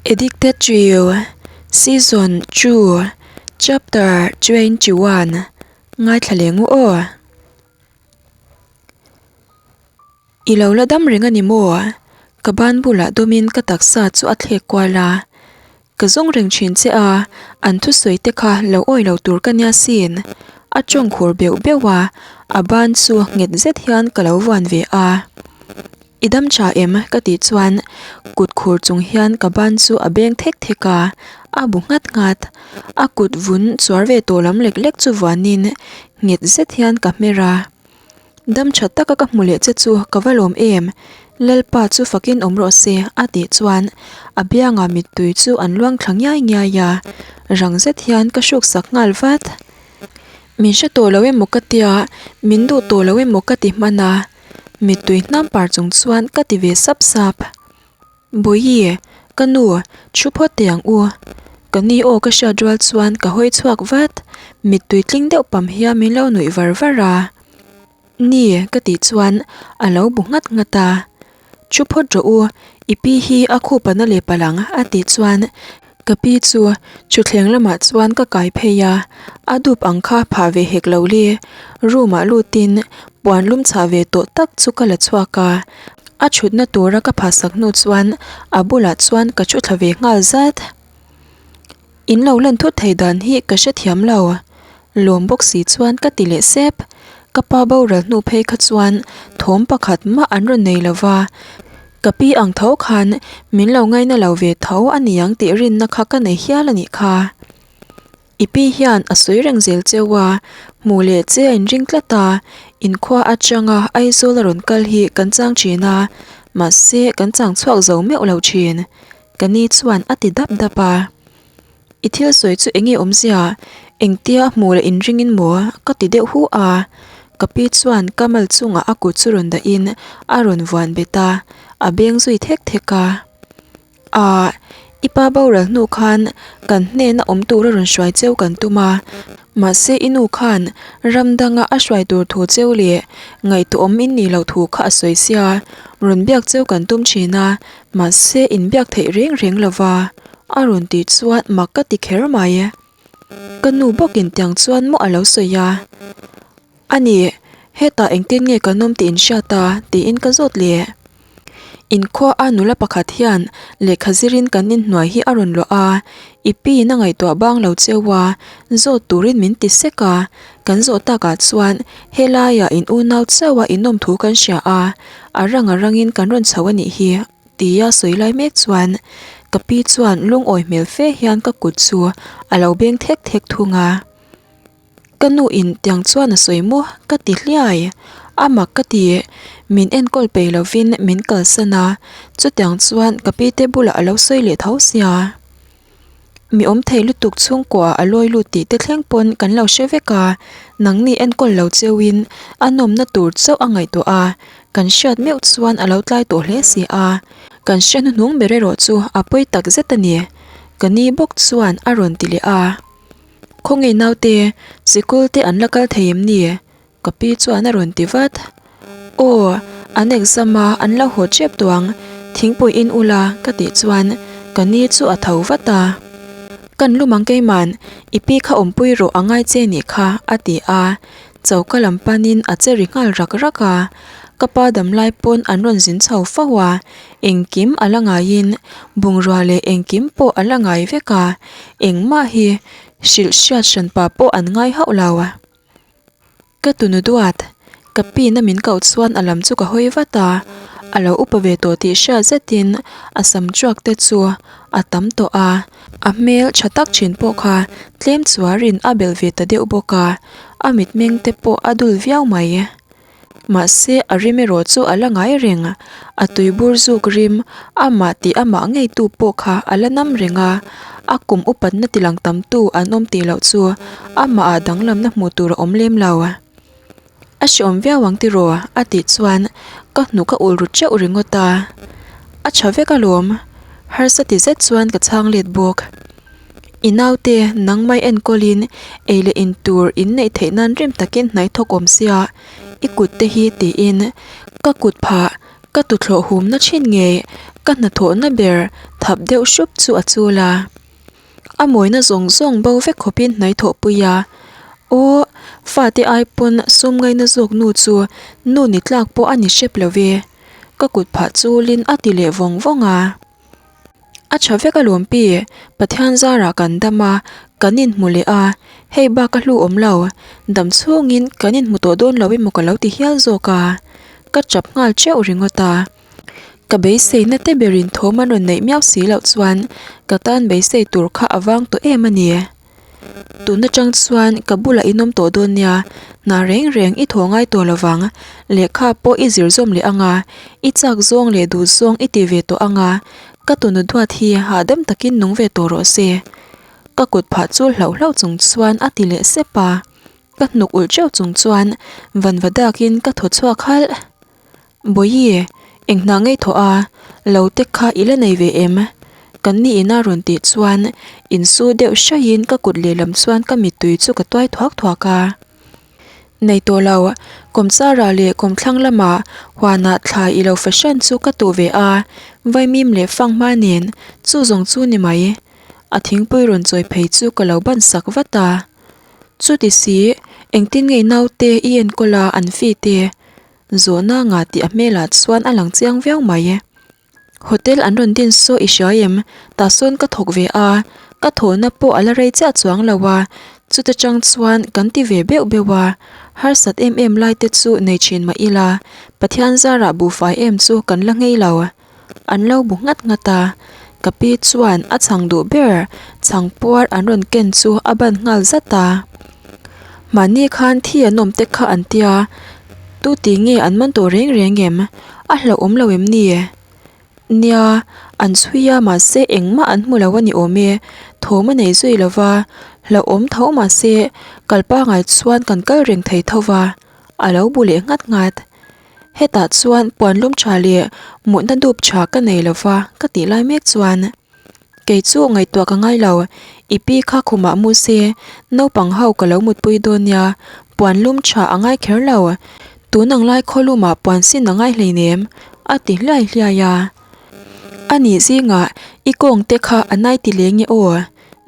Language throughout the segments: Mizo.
Addicted to You, Season 2, Chapter 21 Ngaithla leh ngu aw. I lo la dam reng a ni maw? Ka ban bulah dawmin ka taksa chu a thlek kual a. Ka zawng reng thin che a, an thusawi te kha lo awi lo tur ka nia sin. A tawng khur beuh beuh a, a ban chu nghet zet hian ka lo vuan ve a. I dam tha em? ka tih chuan kut khur chung hian ka ban chu a beng thek thek a, a bu nghat nghat. A kut vun chuar ve tawh lam lek lek chu vuanin nghet zet hian ka hmer a. Dam tha taka ka hmu leh che chu ka va lawm em? Lalpa chu fakin awm rawh se a tih chuan a biangah mittui chu an luang thla ngiai ngiai a, rang zet hian ka hruk sak nghal vat. Min hre tawh lo emaw ka tia, min duh tawh lo emaw ka ti hman a, mittui hnam par chung chuan ka ti ve sap sap. Bawihi, ka nu, thu phawt teh ang u. Ka ni aw ka hriat rual chuan ka hawi chhuak vat, mittui tling deuh pam hian min lo nuih var var a. Ni, ka tih chuan a lo bu nghat nghat a. Thu phawt rawh u, i pi hi a khup a na leh palh ang a tih chuan ka pi chu thutthleng lamah chuan ka kai phei a, a dup ang kha phah ve hek lo le. Room ah lutin puan lum chhah ve tawh tak chu ka la chhuak a, a thutna tura ka phahsak hnu chuan a bulah chuan ka thu thla ve nghal zat. In lo lan thut thei dan hi ka hrethiam lo. Lawm bawk si chuan ka ti leh sep. Ka pa boral hnu phei kha chuan thawm pakhat mah an rawn nei lo va, ka pi ang tho khan min lo ngaina lo ve tho a niang tih rinna kha ka nei hial a nih kha. I pi hian a sawi reng zel cheu a, hmuh leh che a inring tlat a, inkhua atanga Aizawl a rawn kal hi kan chang thin a, mahse kan chang chhuak zo meuh lo thin. Ka ni chuan a ti dap dap a. I thil sawi chu enge awmzia? Engtia hmuh leh inringin maw? Ka ti deuh hu a. Ka pi chuan ka mal chungah a kut chu rawn dahin a rawn vuan bet a, a beng zui thek thek a. Ahh, i pa boral hnu khan kan hnena awm tura rawn hruai cheu kan tum a, mahse i nu khan ram danga a hruai tur thu cheu leh ngaihtuahawm in nih loh thu kha a sawi sia, rawn biak cheu kan tum thin a, mahse inbiak theih reng reng lo va, a rawn tih chuan mak ka ti kher mai. Ka nu bawkin tiang chuan maw a lo sawi a. A ni, hetah engtin nge kan awm tih in hriat a? tiin ka zawt leh. Inkhua a nula pakhat hian lehkha zirin kan inhnuai hi a rawn luah a, i piin a ngaihtuah bang lo cheu a, zawt turin min ti sek a, kan zawh takah chuan helaiah in unau chauh a inawm thu kan hria a, a rang a rangin kan rawn chho a nih hi tia sawi lai mek chuan ka pi chuan lungawi hmel fe hian ka kut chu a lo beng thek thek thung a. Ka nu in tiang chuan a sawi maw ka ti hliai, a mak ka ti, min enkawl peih lovin min kalsan a, chutiang chuan ka pi te bulah a lo sawi leh tho sia. Mi awm thei lutuk chhungkua a lawi lut tih te thleng pawn kan lo hre vek a, nangni enkawl lo cheuin a nawmna tur chauh a ngaihtuah a, kan hriat meuh chuan a lo tlai tawh hle si a, kan hre hnuhnung ber erawh chu a pawi tak zet a ni, ka ni bawk chuan a rawn ti leh a. Khawnge naute, sikul te an la kal thei em ni? Ka pi chuan a rawn ti vat. Aw, an exam a, an lo haw tep tawh ang, thingpui in ula ka tih chuan ka ni chu a tho vat a. Kan lum ang keiman, i pi kha awmpui rawh a ngai che nih kha a ti a, choka lam panin a che ri nghal rak rak a. Ka pa damlai pawn an rawn zin chho fo a, Engkim a la ngaiin bungrua leh engkim pawh a la ngai vek a, engmah hi hrilh hriat hranpa pawh an ngai hauh lo. Ka tunu duat, ka pin a min koh chuan a lam chu ka hawi vat a, a lo upa ve tawh tih hriat zetin a sam truak te chu a tam tawh a, a hmel tha tak thin pawh kha tlem chuarin a belh ve ta deuh bawk a, a mitmeng te pawh a dul viau mai. Mahse, a rim erawh chu a la ngai reng. A tuibur zuk rim, amah tih amah ngeitu pawh kha a la nam reng a. A kum upatna tilang tamtu an awm tih loh chu amahah danglamna hmuh tur a awm lem lo. A hreawm viau ang tiraw? a tih chuan ka hnuk a ulh ru teuh ringawt a. A tha vek alawm. Harsa ti zet chuan ka chhang let bawk. I naute nangmai enkawlin ei leh in tur in neih theih nan rim takin hnaih thawk awm sia i kut te hi tiin ka kut phah. Ka tuthlawh humna thin ngei, ka hnathawhna ber thap deuh hrup chu a chul a. A mawina zawng zawng bo vek khawpin hnai thawhpui a. Aw, fate ai pawn sum ngaina zawk nu chu nu ni tlak pawh a ni hrep lo ve. Ka kut phah chulin a ti leh vawng vawng a. A tha vek alawm pi, Pathian zarah kan dam a, kan inhmu leh a, hei bak a hlu awm lo, dam chhungin kan inhmu tawh dawn lo emaw ka lo ti hial zawk a, ka tap nghal teuh ringawt a. Ka beiseina te berin thawm an rawn neih miau si loh chuan ka tan beisei tur kha a vang tawh em a ni. Tun atang chuan ka bulah in awm tawh dawn nia, hna reng reng i thaw ngai tawh lo vang, lehkha pawh i zir zawm leh ang a, i chak zawng leh duh zawng i ti ve tawh ang a, ka tunu duat hi hahdam takin nung ve tawh rawh se. Ka kut phah chu hlauh hlauh chung chuan a ti leh sep a, ka hnuk ulh teuh chung chuan vanva dakin ka thaw chhuak halh. Bawihi, eng hna ngei thawh a, lo te kha i la nei ve em? Kan ni ina rawn tih chuan insu deuh hraihin ka kut lehlam chuan ka mittui chu ka tuai thuak thuak a. Nei tawh lo, kawmchara leh kawmthlang lamah huanah thla i lo fahran chu ka tuh ve a, vaimim leh fanghma nen chu zawng chu ni mai. A thingpui rawn chawi phei chu ka lo ban sak vat a. Chuti si, engtin ngei naute i enkawl a an fite? Zawhna nga tih a hmelah chuan a lang chiang viau mai. Hotel an rawn din saw i hria em? Tah sawn ka thawk ve a, ka thawhna pawh a la rei chiah chuang lo a, chuta chang chuan kan ti ve beuh beuh a, harsat em em lai te chu nei thin mah ila, Pathian zarah buhfai em chu kan la nghei lo. An lo bu nghat nghat a, ka pi chuan a chhang duh ber chhang puar an rawn ken chu a ban nghal zat a. Mahni khan thi an awm te kha an tia, tu ti nge an man tawh reng reng em? A hlauhawm lo em ni? Nia, an chhui a mahse engmah an hmu lo a ni awm e, thawm a nei zui lo va, hlauhawm tho mahse kal pangai chuan kan kal reng thei tho va, a lo bu leh nghat nghat. Hetah chuan puan lum tha leh mutna dup tha ka nei lo va ka tih lai mek chuan kei chu ngaihtuah ka ngai lo, i pi kha khumah mu se naupang ho ka lo mutpui dawn nia, puan lum tha a ngai kher lo, tun ang lai khaw lumah puan sin a ngai hleinem a ti hliai hliai a. A nih zingah i kawng te kha a nai ti leng e aw.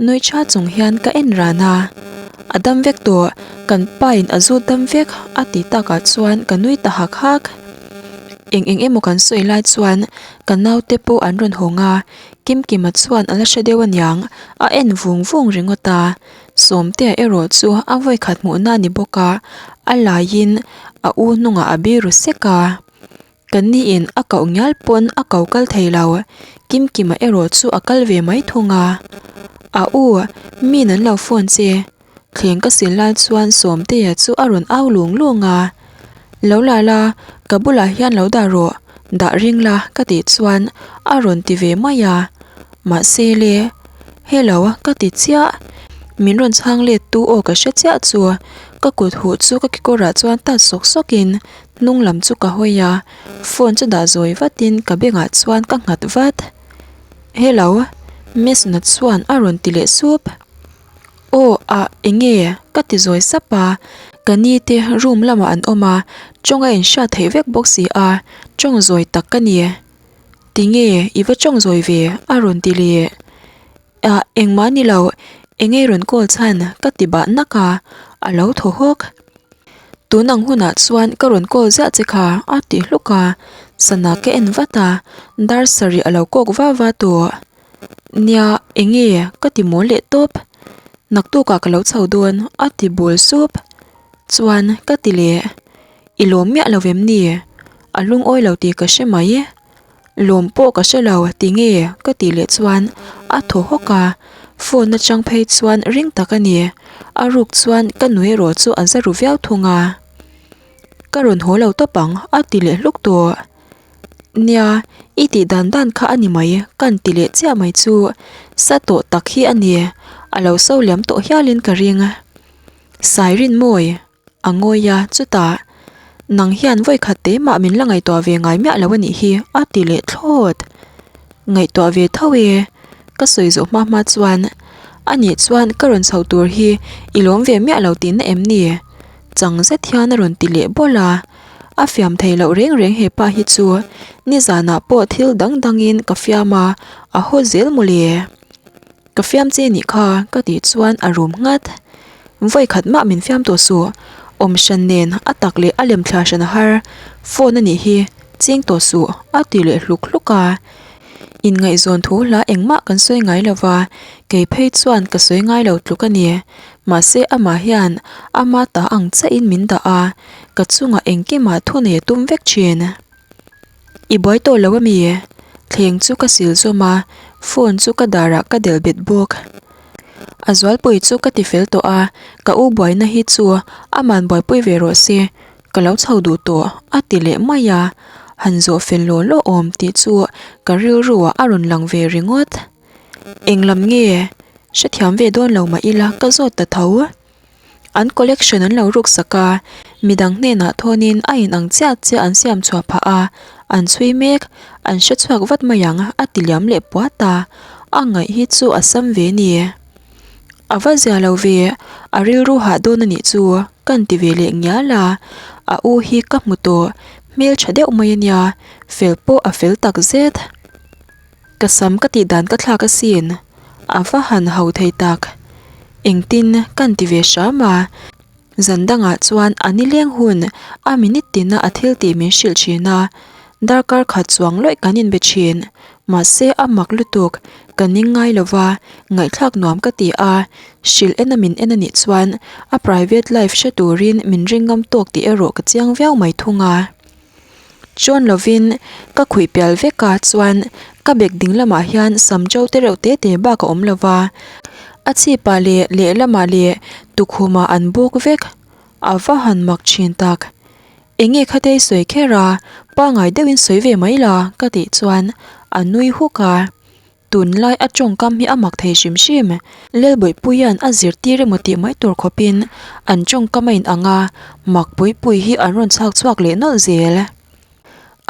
Nui tha chung hian ka en ran a, a dam vek tawh, kan pa in a zut dam vek a ti takah chuan ka nui ta hak hak. Eng eng emaw kan sawi lai chuan ka naute pawh an rawn hawng a, Kimkima chuan a la hre deuh aniang, a en vung vung ringawt a, Sawmtea erawh chu a vawikhat hmuhna a ni bawk a, a laiin a u hnungah a biru sek a. Kan ni in a koh ngial pawn a ko kal thei lo, Kimkima erawh chu a kal ve mai thung a. A u, min an lo phone che. Thleng ka sil lai chuan Sawmtea chu a rawn au lung lung a. Lo la la, ka bulah hian lo dah rawh, dah ring la ka tih chuan a rawn ti ve mai a. Mahse le, hello ka ti chiah. Min rawn chhang let tu aw ka hre chiah chu ka kut huh chu ka kekawrah chuan tat sawk sawkin Hnung lam chu ka hawi a, phone chu dah zawi vatin ka bengah chuan ka nghat vat. Hello, Miss na chuan a rawn ti leh sup. Aw ah enge? ka ti zawi sap a, ka ni te room lamah an awm a, tawng a inhriat theih vek bawk si a, tawng zawi tak ka ni. Tinge i va tawng zawi ve? a rawn ti leh. Ah engmah ni lo, enge rawn call chhan ka ti bah nak a, a lo thaw hawk. Tun ang hunah chuan ka rawn call ziah che kha a ti hluk a, sana ka en vat a, dar sarih a lo kawk va va tawh. Nia enge ka ti mawl leh tawp, naktukah ka lo chho dawn a ti bul sup. Chuan ka ti leh, i lawm miah lo em ni? A lungawi lo tih ka hre mai. Lawm pawh ka hre lo tinge ka tih leh chuan a thaw hawk a, phone atang phei chuan ring tak a ni, a ruk chuan ka nui erawh chu a za ru viau thung a. Ka rawn haw lo tawp ang a ti leh hluk tawh. Nia, i tih dan dan kha a ni mai kan ti leh chiah mai chu sa tawh tak hi a ni, a lo so liam tawh hialin ka ring. Sairinmawi. A ngawi a, chutah, Nang hian vawikhat te mah min la ngaihtuah ve ngai miah lo a nih hi, a ti leh thlawt. Ngaihtuah ve tho e, ka sawi zawh hma hma chuan, A nih chuan ka rawn chho tur hi i lawm ve miah lo tihna em ni? Chang zet hian a rawn ti leh bawlh a. A fiam thei loh reng reng hepa hi chu nizanah pawh thil dang dangin ka fiam a, a haw zel mawle. Ka fiam che nih kha ka tih chuan a rum nghat. Vawi khat mah min fiam tawh suh, awm hran nen a tak leh a lem thla hran a har, phone a nih hi, ching tawh suh a ti leh hluk hluk a. Inngaihzawn thu hla engmah kan sawi ngai lo va, kei phei chuan ka sawi ngai lo tluk a ni. Mahse amah hian ama ta ang chiahin min dah a, ka chungah engkimah thu nei a tum vek thin. I buai tawh lo ami? Thleng chu ka sil zawm a, phone chu ka darah ka delh bet bawk. A zualpui chu ka ti fel tawh a, ka u buaina hi chu aman buaipui ve rawh se, ka lo chho duh tawh a ti leh mai a, han zawh fel law law awm tih chu ka rilru ah a rawn lang ve ringawt. Eng lam nge? Hrethiam ve dawn lo mah ila ka zawt ta tho. An collection an lo ruk sak a, midang hnenah thawnin a in ang chiah chiah an siam chhuah phah a, an chhui mek, an hre chhuak vat mai ang a ti liam leh puat a, a ngaih hi chu a sam ve ni. A va zia lo ve, a rilru hah dawn a nih chu kan ti ve leh ngial a, a u hi ka hmu tawh, hmeltha deuh mai a nia, fel pawh a fel tak zet. Ka sam ka tih dan ka thlak asin, a va han ho thei tak. Engtin kan ti ve hram a, zan dangah chuan a nileng hun a minute tina a thil tih min hrilh thin a, darkar khat chuang lawih kan inbe thin. Mahse a mak lutuk, ka ning ngai lo va, ngaihthlak nuam ka ti a, hrilh en a min en a nih chuan a private life hre turin min ring ngam tawk tih erawh ka chiang viau mai thung a. Chuan lovin ka khuih pial vek a chuan ka bag ding lamah hian sam to te reuh te te bak a awm lo va a chhip ah leh lehlamah leh tukhumah an bawk vek a va han mak thin tak eng nge kha te i sawi kher a pangai deuhin sawi ve mai la ka tih chuan a nui huk a. Tunlai a tawngkam hi a mak thei hrim hrim. Lelbawihpuia'n a zirtir emaw tih mai tur khawpin an tawngkam a inang a, mak pui pui hi an rawn chhak chhuak leh nawlh zel.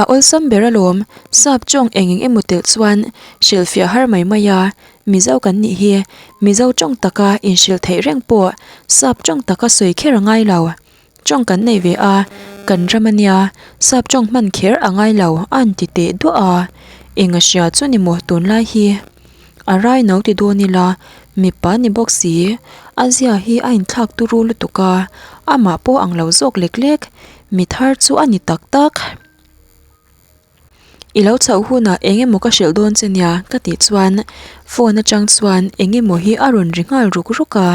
A awlsam ber alawm, sap tawng eng eng emaw telh chuan hrilhfiah har mai mai a, Mizo kan nih hi Mizo tawng taka inhrilh theih reng pawh sap tawng taka sawi kher a ngai lo. Tawng kan nei ve a, kan ram a nia, sap tawng hman kher a ngai lo a an ti teh duah a, eng a hria chu ni maw tunlai hi? A rai no ti dawn ila, mipa ni bawk si, a zia hi a inthlak turu lutuk a, amah pawh ang lo zawk lek lek, mi thar chu a ni tak tak. I lo chhoh hunah eng emaw ka hrilh dawn che nia ka tih chuan phone atang chuan eng emaw hi a rawn ri nghal ruk ruk a,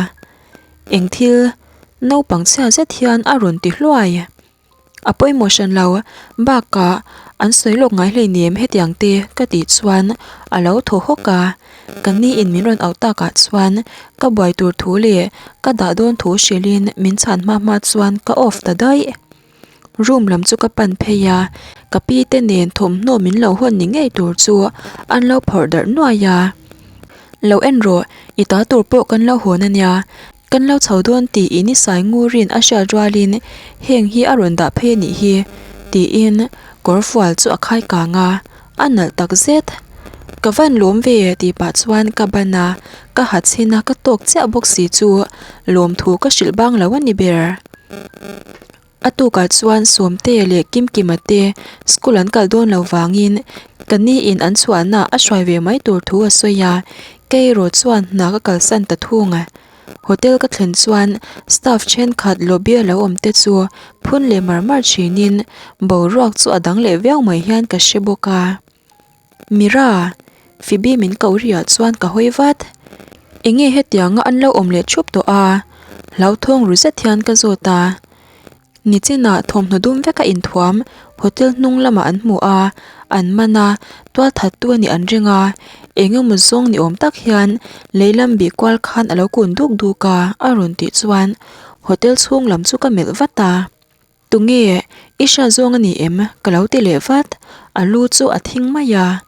eng thil naupang chhia zet hian a rawn ti hluai. A pawimawh hran lo bakah an sawi lawk ngai hleinem hetiang te ka tih chuan a lo thaw hawk a, ka ni in min rawn auh takah chuan ka buai tur thu leh ka dah dawn thu hrilhin min chhan hma hma chuan ka off ta daih. Room lam chu ka pan phei a, ka pi te nen thawmhnaw min lo hawn ni ngei tur chu an lo phawrh darh nuai a. Lo en rawh, i ta tur pawh kan lo hawn a nia, kan lo chho dawn tiin i sai ngurin a hriat rualin heng hi a rawn dah phei a nih hi tiin kawr fual chu a khai kang a, a nalh tak zet. Ka van lawm ve tih pah chuan ka ban a, ka ha chhin a ka tawk chiah bawk si chu lawmthu ka hrilh bang lo a ni ber. A tukah chuan Sawmtea leh Kimkima te school an kal dawn lo vangin ka ni in an chhuahna a hruai ve mai tur thu a sawi a, kei erawh chuan hna ka kalsan ta thung a. Hotel ka thlen chuan staff thenkhat lobby a lo awm te chu phun leh mar mar thinin boruak chu a dang leh viau mai hian ka hre bawk a. Mira, Phoebe min koh riah chuan ka hawi vat. Enge hetianga an lo awm leh thup tawh a? Hlauthawng ru zet hian ka zawt a. Nichinah thawmhnaw dum veka inthuam hotel hnung lamah an hmu a, an man a, tualthattu a nih an ring a. Eng emaw zawng ni awm tak hian lei lam bih kual khan a lo kun duk duk a, a rawn tih chuan hotel chhung lam chu ka melh vat a. Tunge, i hriat zawng a ni em? Ka lo ti leh vat. A lu chu a thing mai a.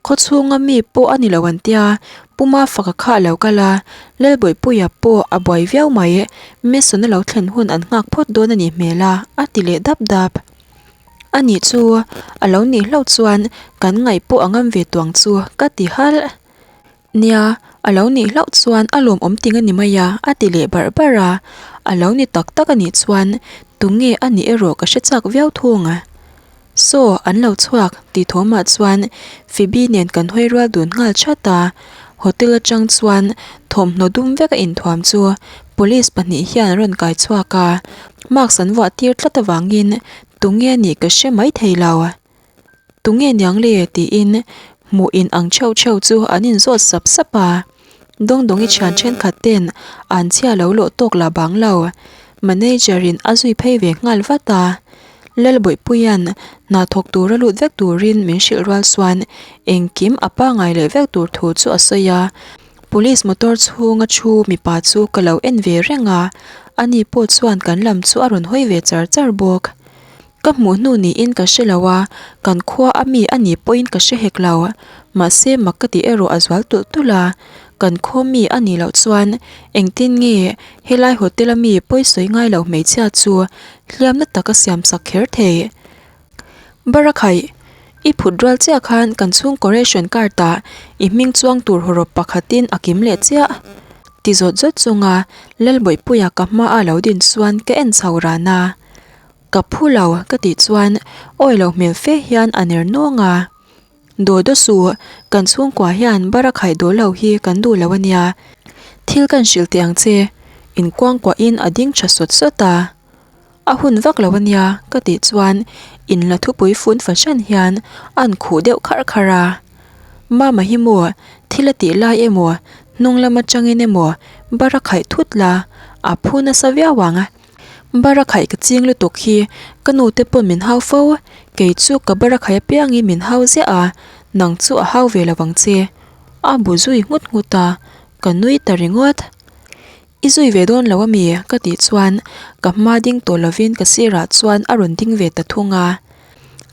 Khaw chhunga mi pawh a ni lo an tia, Puma faka kha a lo kal a, Lalbawihpuia pawh a buai viau mai, Mason a lo thlen hun an nghak phawt dawn a nih hmel a, a ti leh dap dap. A nih chu, a lo nih hlauh chuan kan ngaih pawh a ngam ve tuang chu ka ti halh. Nia, a lo nih hlauh chuan a lawmawm ting a ni mai a, a ti leh barh barh a. A lo ni tak tak a nih chuan Tunge a nih erawh ka hre chak viau thung. Saw, an lo chhuak, tih thawmah chuan Phoebe nen kan hawi rual dun nghal chat a. Hotel atang chuan thawmhnaw dum vek a inthuam chu police pahnih hian an rawn kai chhuak a, mask an vuah tir tlat avangin tunge a nih ka hre mai thei lo. Tunge niang le? tiin hmuh in ang theuh theuh chu an inzawt sap sap a. Dawngdawngi thian thenkhat ten an chhia lo lawh tawk la bang lo. Manager in a zui phei ve nghal vat a. Lalbawipuia'n hna thawk tura lut vek turin min hrilh rual chuan engkim a pangai leh vek tur thu chu a sawi a. Police motor chhunga thu mipa chu ka lo en ve reng a, ani pawh chuan kan lam chu a rawn hawi ve char char bawk. Ka hmuh hnu niin ka hre lo a, kan khua a mi a nih pawhin ka hre hek lo. Mahse mak ka tih erawh a zual tulh tulh a, kan khaw mi a nih loh chuan engtin nge helai hotel a mi pawisawi ngai lo hmeichhia chu hliamna tak a siam sak kher thei. Barakhaih, i phut rual chiah khan kan chhungkaw ration card ah i hming chuang tur hawrawp pakhatin a kim leh chiah. Ti zawt zawt chunga Lalbawihpuia ka hma a lo din chuan ka en chho ran a. Ka phu lo ka tih chuan awi lo hmel fe hian a ner nawng a. Daw daw suh, kan chhungkua hian bara khaih dawl lo hi kan duh lo a nia. Thil kan hrilh teh ang che, inkuangkuahin a ding tha sawt sawt a. A hun vak lo a nia ka tih chuan inla thupui fun fahran hian a an khuh deuh kharh kharh a. Mama hi maw thil a tih lai emaw hnung lam atangin emaw bara khaih thut la a phu nasa viau ang. Bara khaih ka ching lutuk hi ka nu te pawn min hau fo, kei chu ka bara khaih apiangin min hau ziah a, nang chu a hau ve lo ang che. A bu zui nghut nghut a, ka nui ta ringawt. I zui ve dawn lo ami? ka tih chuan ka hma ding tawh lovin ka sirah chuan a rawn ding ve ta thung a.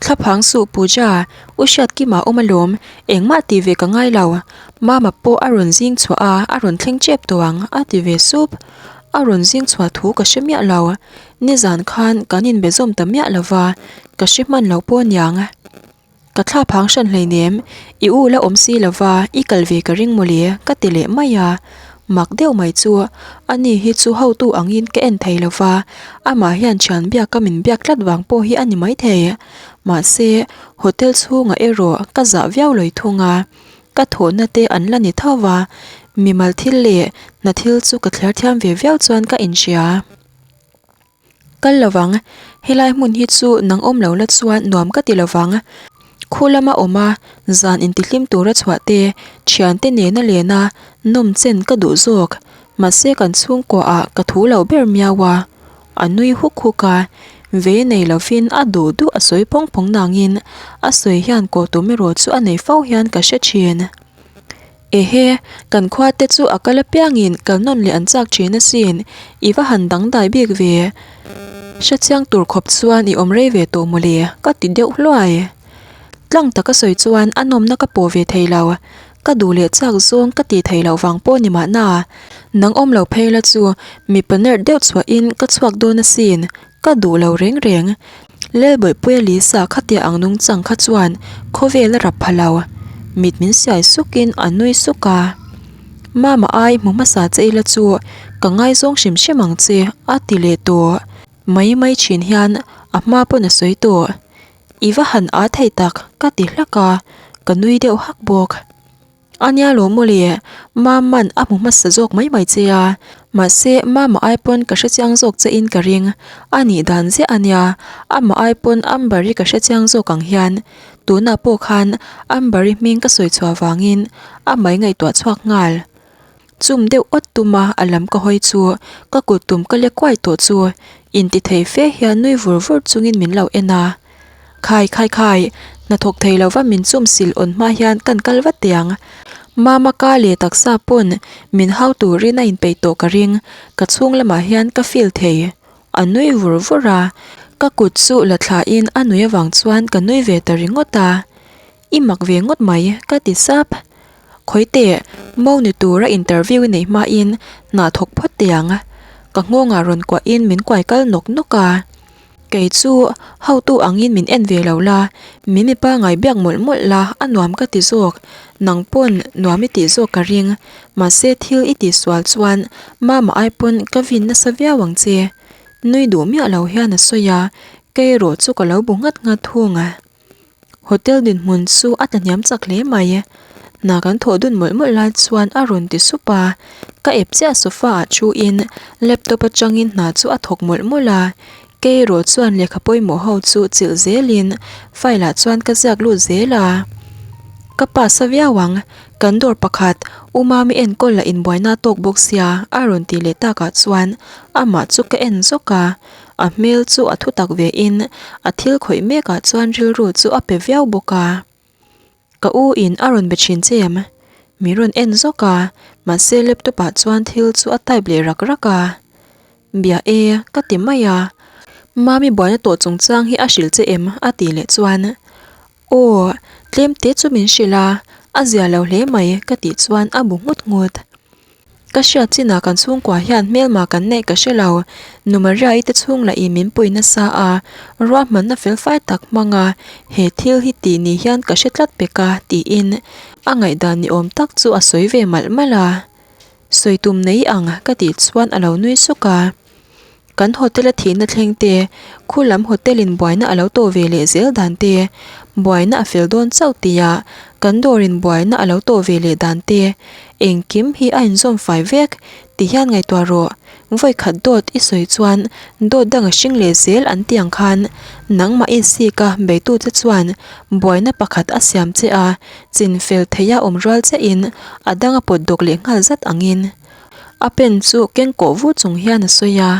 Thlaphang suh Pooja, u Hriatkima awm alawm, engmah tih ve ka ngai lo. Mama pawh a rawn zing chhuah a, a rawn thleng tep tawh ang, a ti ve sup. A rawn zing chhuah thu ka hre miah lo. Nizan khan kan inbe zawm ta miah lo va, ka hre hman lo pawh aniang. Ka thlaphang hran hleinem, i u la awm si lo va, i kal ve ka ring mawle, ka ti leh mai a. Mak deuh mai chu, ani hi chu hotu angin ka en thei lo va, amah hian thian biaka min biak tlat vang pawh hi a ni maithei. Mahse, hotel chhungah erawh ka zah viau lawi thung a, ka thawhna te an la ni tho va, mimal thil leh hna thil chu ka thliar thiam ve viau chuan ka inhria. Kal lovang, helai hmun hi chu nang awm lo la chuan nuam ka ti lovang. Khu lama awm a, zan intihlim tura chhuah te, thiante nena lena nawm chen ka duh zawk. Mahse kan chhungkua ah ka thu lo ber miau a. A nui huk huk a, ve nei lovin a duh duh a sawi phawng phawng nangin a sawi hian kawh tum erawh chu a nei fo hian ka hre thin. Ehe, kan khua te chu a kal apiangin kal nawn leh an chak thin asin, i va han dangdai bik ve. Hrechiang tur khawp chuan i awm rei ve tawh mawle, ka ti deuh hluai. Tlang taka sawi chuan a nawmna ka pawh ve thei lo, ka duh leh chak zawng ka tih theih loh vang pawh ni mahna. Nang awm lo phei la chu mipa nerd deuh chhuahin ka chhuak dawn asin, Ka duh lo reng reng. Lelbawihpuia Lisa khatia ang nungchang kha chuan khawvel a rap pha lo. Mit min siai sukin a nui suk a. Mama ai hmu hmasa che ila chu ka ngaizawng hrim hrim ang che a ti leh tawh. Mai mai thin hian a hma pawn a sawi tawh. I va han aa thei tak ka ti hlak a, ka nui deuh hak bawk. A nia lo mawle, Mama'n a hmu hmasa zawk mai mai che a, mahse Mama ai pawn ka hrechiang zawk che in ka ring, a nih dan ziah a nia, amah ai pawn Amber-i ka hrechiang zawk ang hian, tunah pawh khan Amber-i hming ka sawi chhuah vangin amah i ngaihtuah chhuak nghal. Chum deuh awt tuma a lam ka hawi chu ka kut tum ka lek kuai tawh chu inti thei fe hian nui vur vur chungin min lo en a. Khai khai khai, hnathawk thei lova min chum sil awn hma hian kan kal vat teh ang. Mama ka leh taksa pawn min hau turin a inpeih tawh ka ring, ka chhung lamah hian ka feel thei. A nui vur vur a, ka kut chu la thlain a nui avang chuan ka nui ve ta ringawt a. I mak ve ngawt mai, ka ti sap. Khawi teh, mo ni tura interview i neih hmain hna thawk phawt teh ang. Ka nghawngah rawn kuahin min kuai kal nawk nawk a. Kei chu hotu angin min en ve lo la, min mipa ngai biak mawlh mawlh la a nuam ka ti zawk. Nang pawn nuam i tih zawk ka ring. Mahse thil i tihsual chuan mama ai pawn ka vin nasa viau ang che. Nui duh miah lo hian a sawi a, kei erawh chu ka lo bu nghat nghat thung a. Hotel dinhmun chu a tlahniam chak hle mai. Hna kan thawh dun mawlh mawlh lai chuan a rawn ti sup a, ka ep chiah sofa ah thu in laptop atangin hna chu a thawk mawlh mawlh a, kei erawh chuan lehkha pawimawh ho chu chilh zelin file ah chuan ka ziak lut zel a. Ka pass a viau ang, kan dawr pakhat U Mami enkawl lah inbuaina a tawk bawk sia a rawn tih leh takah chuan amah chu ka en zawk a. A hmel chu a thutak ve in a thil khawih mek ah chuan rilru chu a pe viau bawk a. Ka u in a rawn be thin che em? Min rawn en zawk a, mahse laptop ah chuan thil chu a type leh rak rak a. Bia e, ka ti mai a. Mami buaina tawh chungchang hi a hrilh che em? a tih leh chuan Aw, tlem te chu min hrilh a, a zia lo hle mai ka tih chuan a bu nghut nghut. Ka hriat chinah kan chhungkua hian hmelma kan neih ka hre lo. Nu Maria-i te chhung lah in min pui nasa a, ruahmanna felfai tak hmang a, he thil hi tih ni hian ka hre tlat pek a, tiin a ngaihdan ni awm tak chu a sawi ve malh malh a. Sawi tum nei ang ka tih chuan a lo nui suk a. Kan hotel a thihna thleng te, khu lam hotel in buaina a lo tawh ve leh zel dan te, buaina a fel dawn chauh tia kan dawr in buaina a lo tawh ve leh dan te, engkim hi a inzawm fai vek ti hian ngaihtuah rawh. Vawi khat dawt i sawi chuan dawt dang a hring leh zel an ti ang khan nangmah i sik a beitu che chuan buaina pakhat a siam che a, chin fel theia awm rual chiahin a dang a pawt dawk leh nghal zat angin. A pen chu keng kawh vu chung hian a sawi a,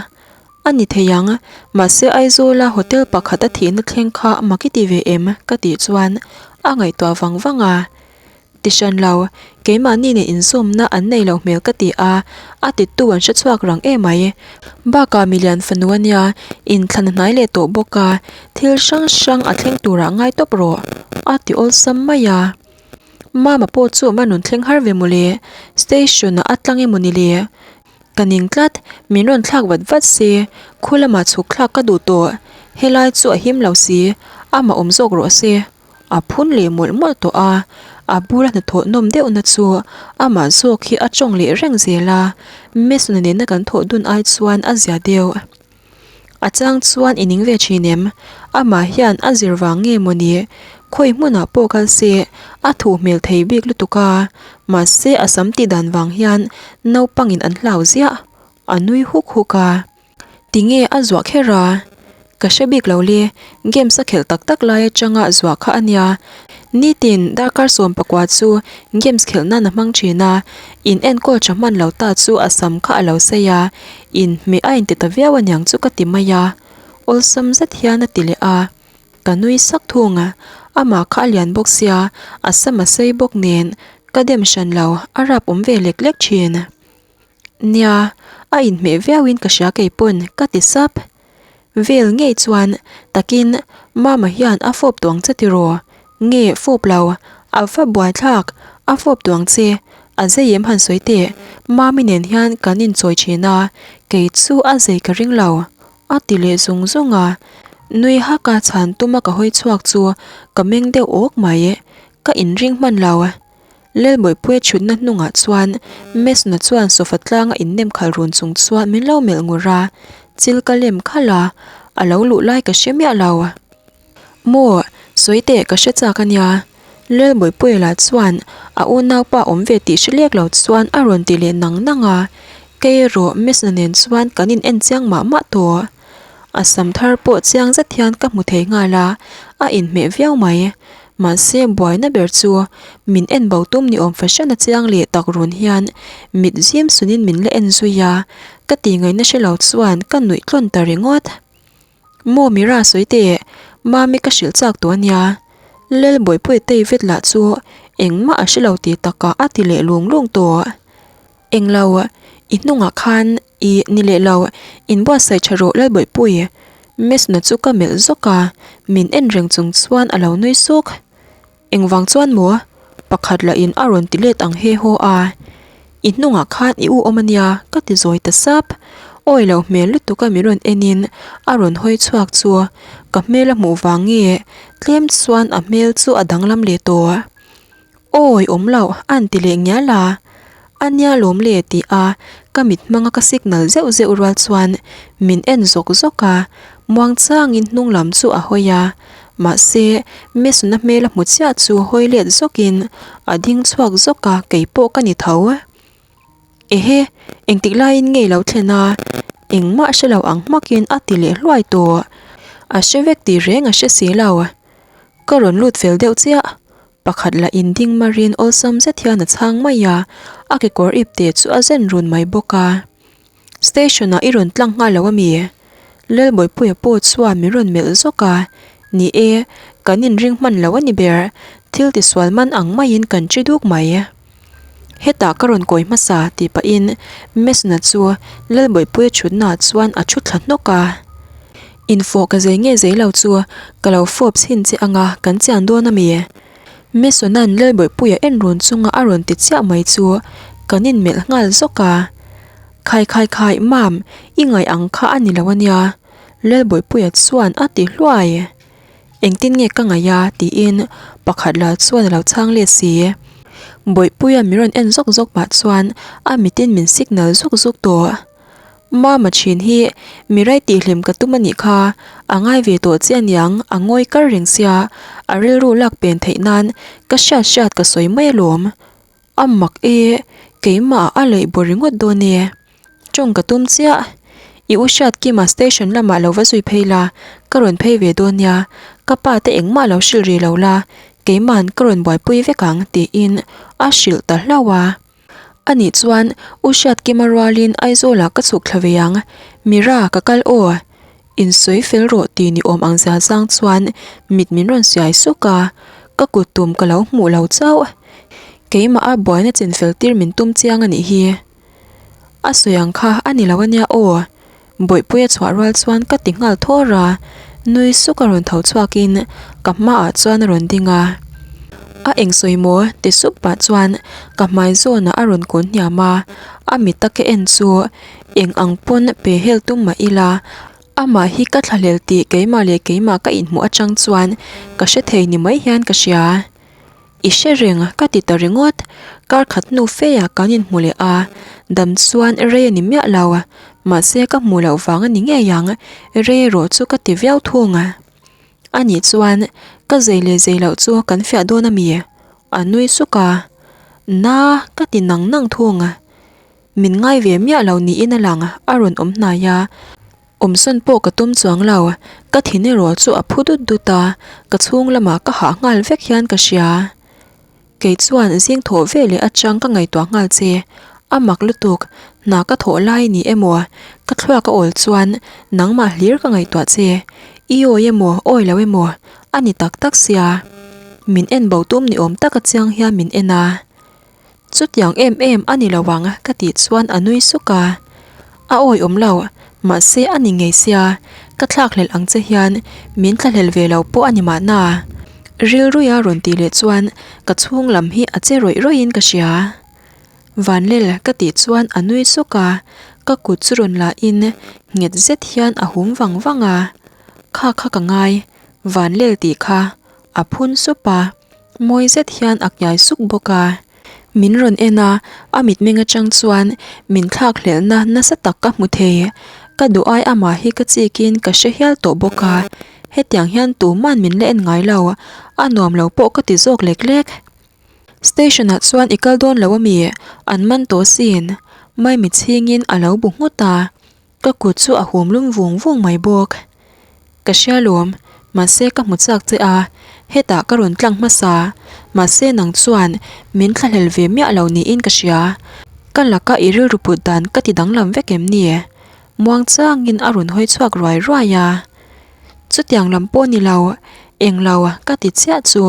A ni thei ang, mahse Aizawla hotel pakhat a thihna thleng kha mak i ti ve em? ka tih chuan a ngaihtuah vang vang a. Ti hran lo, keimahni nen inzawmna an nei lo hmel ka ti a, a tittu an hre chhuak rang em mai. Bakah milian fanu a nia, inthlan a hnai leh tawh bawk a, thil hrang hrang a thleng turah ngai tawp rawh, a ti awlsam mai a. Mama pawh chu a rawn thleng har ve mawle, station ah a tlang emaw ni le? Ka ning tlat, min rawn thlak vat vat se, khu lamah chhuk thlak ka duh tawh, helai chu a him lo si, amah awm zawk rawh se, a phun leh mawlh mawlh tawh a, a bula hnathawh nawm deuhna chu amah zawk hi a tawng leh reng zel a, Mason-a nena kan thawh dun ai chuan a zia deuh. A chang chuan i ning ve thin em? Amah hian a zir vang nge maw ni? Khawi hmunah pawh kal se a thuh hmel thei bik lutuk a, mahse a sam tih dan vang hian naupangin an hlau ziah, a nui huk huk a. Tinge a zuah kher a? Ka hre bik lo le, games a khelh tak tak lai atanga zuah kha a nia. Nitin darkar 14 chu games khelh nan a hmang thin a, in enkawl tha hman lo ta chu a sam kha a lo sei a, Inhmeh a inti ta viau aniang chu ka ti mai a, awlsam zet hian a ti leh a, ka nui sak thung a, amah kha a lian bawk sia, a sam a sei bawk nen ka dem hran lo, a rap awm ve lek lek thin. Nia, a inhmeh viauin ka hria keipawn ka ti sap. Vel ngei chuan takin Mama hian a fawp tuang che tiraw? Nge fawp lo, a va buaithlak, a fawp tuang che, a zei em han sawi teh, Mami nen hian kan inchawi thin a, kei chu a zei ka ring lo, a ti leh zung zung a. Nui haka chhan tuma ka hawi chhuak chu ka meng deuh awk mai, ka inring hman lo. Lelbawipuia chhutna hnungah chuan Mesna chuan sofa tlanga innem khalh run chung chuan min lo melh ngur a, chil ka lem khalh a, a lo luh lai ka hre miah lo. Maw, sawi teh ka hre chak a nia. Lelbawipuia lah chuan a unaupa awm ve tih hre lek lo chuan a rawn ti leh nang nang a, kei erawh Mesna nen chuan kan in en chiang mah mah tawh. A sam thar pawh chiang zet hian ka hmu thei nghal a, a inhmeh viau mai. Mahse buaina ber chu min en bo tum ni awm fahran a chiang leh tak run hian mit zim sunin min la en zui a, ka tih ngaihna hre lo chuan ka nuih tlawn ta ringawt. Maw Mira sawi teh, Mami ka hrilh chak tawh a nia. Lelbawipuia David lah chu engmah a hre lo tih takah a ti leh lung lung tawh. Englo, i hnungah khan i ni leh lo, inbuatsaih tha rawh Lalbawihpui. Mesna chu ka melh zawk a, min en reng chung chuan a lo nui suk. Engvang chuan maw? Pakhat lahin a rawn ti let ang he haw a. I hnungah khan i u awm a nia, ka ti zawi ta sap. Awi lo hmel lutuk a min rawn enin a rawn hawi chhuak chu ka hmel a hmuh vang nge tlem chuan a hmel chu a danglam leh tawh. Awi awm loh a an ti leh ngial a. A nia lawm le ti a ka mit hmanga ka signal zeuh zeuh rual chuan min en zawk zawk a, muang changin hnung lam chu a hawi a, mahse Mason-a hmel a hmu chiah chu hawi let zawkin a ding chhuak zawk a keipawh ka ni tho. Ehe, engtik laiin nge i lo thlen a? Engmah hre lo ang hmakin a ti leh hluai tawh. A hre vek tih reng a hre si lo. Ka rawn lut fel deuh chiah. Pakhat lah in ding marin awlsam zet hian a chhang mai a, a kekawr ip teh chu a zen run mai bawk a. Station ah i rawn tlang nghal lo ami? Lalbawipuia pawh chuan min rawn melh zawk a, Ni e, kan inring hman lo a ni ber, thil tisual man ang maiin kan chi duk mai. Hetah ka rawn kawi hmasa tih pahin Mesna chu Lalbawipuia thutnaah chuan a thu thla hnawk a. Infawh ka zei nge zei lo chu ka lo fawp chhin che anga kan chian dawn ami? Mesona'n Lalbawipuia en run chunga a rawn ti chiah mai chu kan inmelh nghal zawk a. Khai khai khai Mam, i ngaih ang kha a ni lo ania Lalbawipuia chuan a ti hluai. Engtin nge ka ngaih a? tiin pakhat la chuan a lo chhang let si. Bawihpuia min rawn en zawk zawk pah chuan a mitin min signal zuk zuk tawh. Mama thin hi mi rai tihhlim ka tum a nih kha, a ngai ve tawh che aniang a ngawi kar reng sia, a rilru lak pen theih nan ka hriat hriat ka sawi mai alawm. A mak e, keimah a leih bawr ringawt dawn e. Tawng ka tum chiah. I u hriat Kima station lamah lo va zui phei la, ka rawn phei ve dawn nia, ka pa te engmah lo hrilh rih lo la, keima'n ka rawn buaipui vek ang tiin a hrilh ta hlauh a. Anih chuan u hriat Kima rualin Aizawlah ka chhuk thla ve ang, Mira ka kal aw. Insawi fel rawh tih ni awm ang zia zang chuan mit min rawn siai suk a, ka kut tum ka lo hmuh lo chauh. Keimah a buaina chin fel tir min tum chiang a nih hi. A sawi ang kha a ni lo a nia aw. Bawihpui a chhuah rual chuan ka ti nghal thawr a, nui suk a rawn tho chhuak in ka hmaah chuan a rawn ding a. A eng sawi maw? ti sup pah chuan ka hmai zawnah a rawn kun hniam a, a mit a ka en chu Eng ang pawn pe hel tum mah ila, amah hi ka thlahlel tih keimah leh keimah ka inhmuh atang chuan ka hre thei ni mai hian ka hria. I hre reng ka ti ta ringawt, kar khat hnu feia kan inhmu leh a, dam chuan rei a ni miah lo, mahse ka hmuh loh vang a ni ngei ang, rei erawh chu ka ti viau thung. Anih chuan ka zei leh zei loh chu kan fiah dawn ami? A nui suk a, Na ka ti nang nang thung. Min ngai ve miah lo niin a lang, a rawn awm hnai a. Awmsawn pawh ka tum chuang lo, ka thin erawh chu a phu dut dut a, ka chhung lamah ka hah nghal vek hian ka hria. Kei chuan zing thawh ve leh atang ka ngaihtuah nghal che, a mak lutuk, hna ka thawh lai ni emaw, ka thluak a awl chuan nangmah hlir ka ngaihtuah che, i awi emaw awi lo emaw a ni tak tak sia. Min en bo tum ni awm taka chiang hian min en a. Chutiang em em a ni lo ang ka tih chuan a nui suk a. A awiawm lo, mahse a ni ngei sia, ka thlakhlelh ang che hian min thlahlel ve lo pawh a ni mahna. Rilruia rawn tih leh chuan ka chhung lam hi a che rawih rawih in ka hria. Vanlel ka tih chuan a nui suk a, ka kut chu rawn la in nghet zet hian a hum vang vang a. Kha kha ka ngai, Vanlel tih kha a phun sup a. Mawi zet hian a kiai suk bawk a, min rawn en a, a mitmeng atang chuan min thlak hlelhna nasa tak ka hmu thei. Ka duh ai amah hi ka chikin ka hre hial tawh bawk a, hetiang hian tuman min la en ngai lo, a nuam lo pawh ka ti zawk lek lek. Station ah chuan i kal dawn lo ami? An man tawh sin. Maimi chhingin a lo bu nghut a. Ka kut chu a hum lum vung vung mai bawk. Ka hria lawm, mahse ka hmu chak che a, hetah ka rawn tlang hmasa, mahse nang chuan min thlahlel ve miah lo niin ka hria. Ka laka i rilru put dan ka ti danglam vek em ni? Muang changin a rawn hawi chhuak ruai ruai a. Chutiang lam pawh ni lo, englo ka ti chiah chu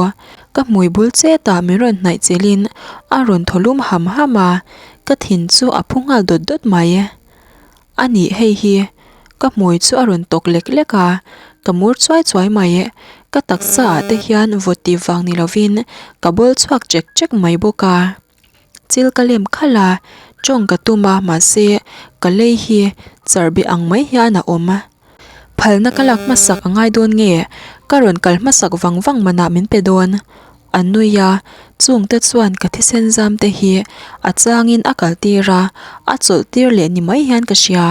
ka hmui bul chetah min rawn hnaih chelhin a rawn thaw lum ham ham a, ka thin chu a phu nghal dawt dawt mai. A nih hei hi, ka hmui chu a rawn tawk lek lek a, ka mur chuai chuai mai. Ka taksa ah te hian vawt tih vang ni lovin ka bawl chhuak chek chek mai bawk a. Chil ka lem khalh a, tawng ka tum a mahse ka lei hi charhbeh ang mai hian a awm. Phalna ka lak hmasak a ngai dawn nge? Ka rawn kal hmasak vang vang manah min pe dawn. A nui a. Chungte chuan ka thisen zam te hi a changin a kal tir a, a chawlh tir leh ni mai hian ka hria.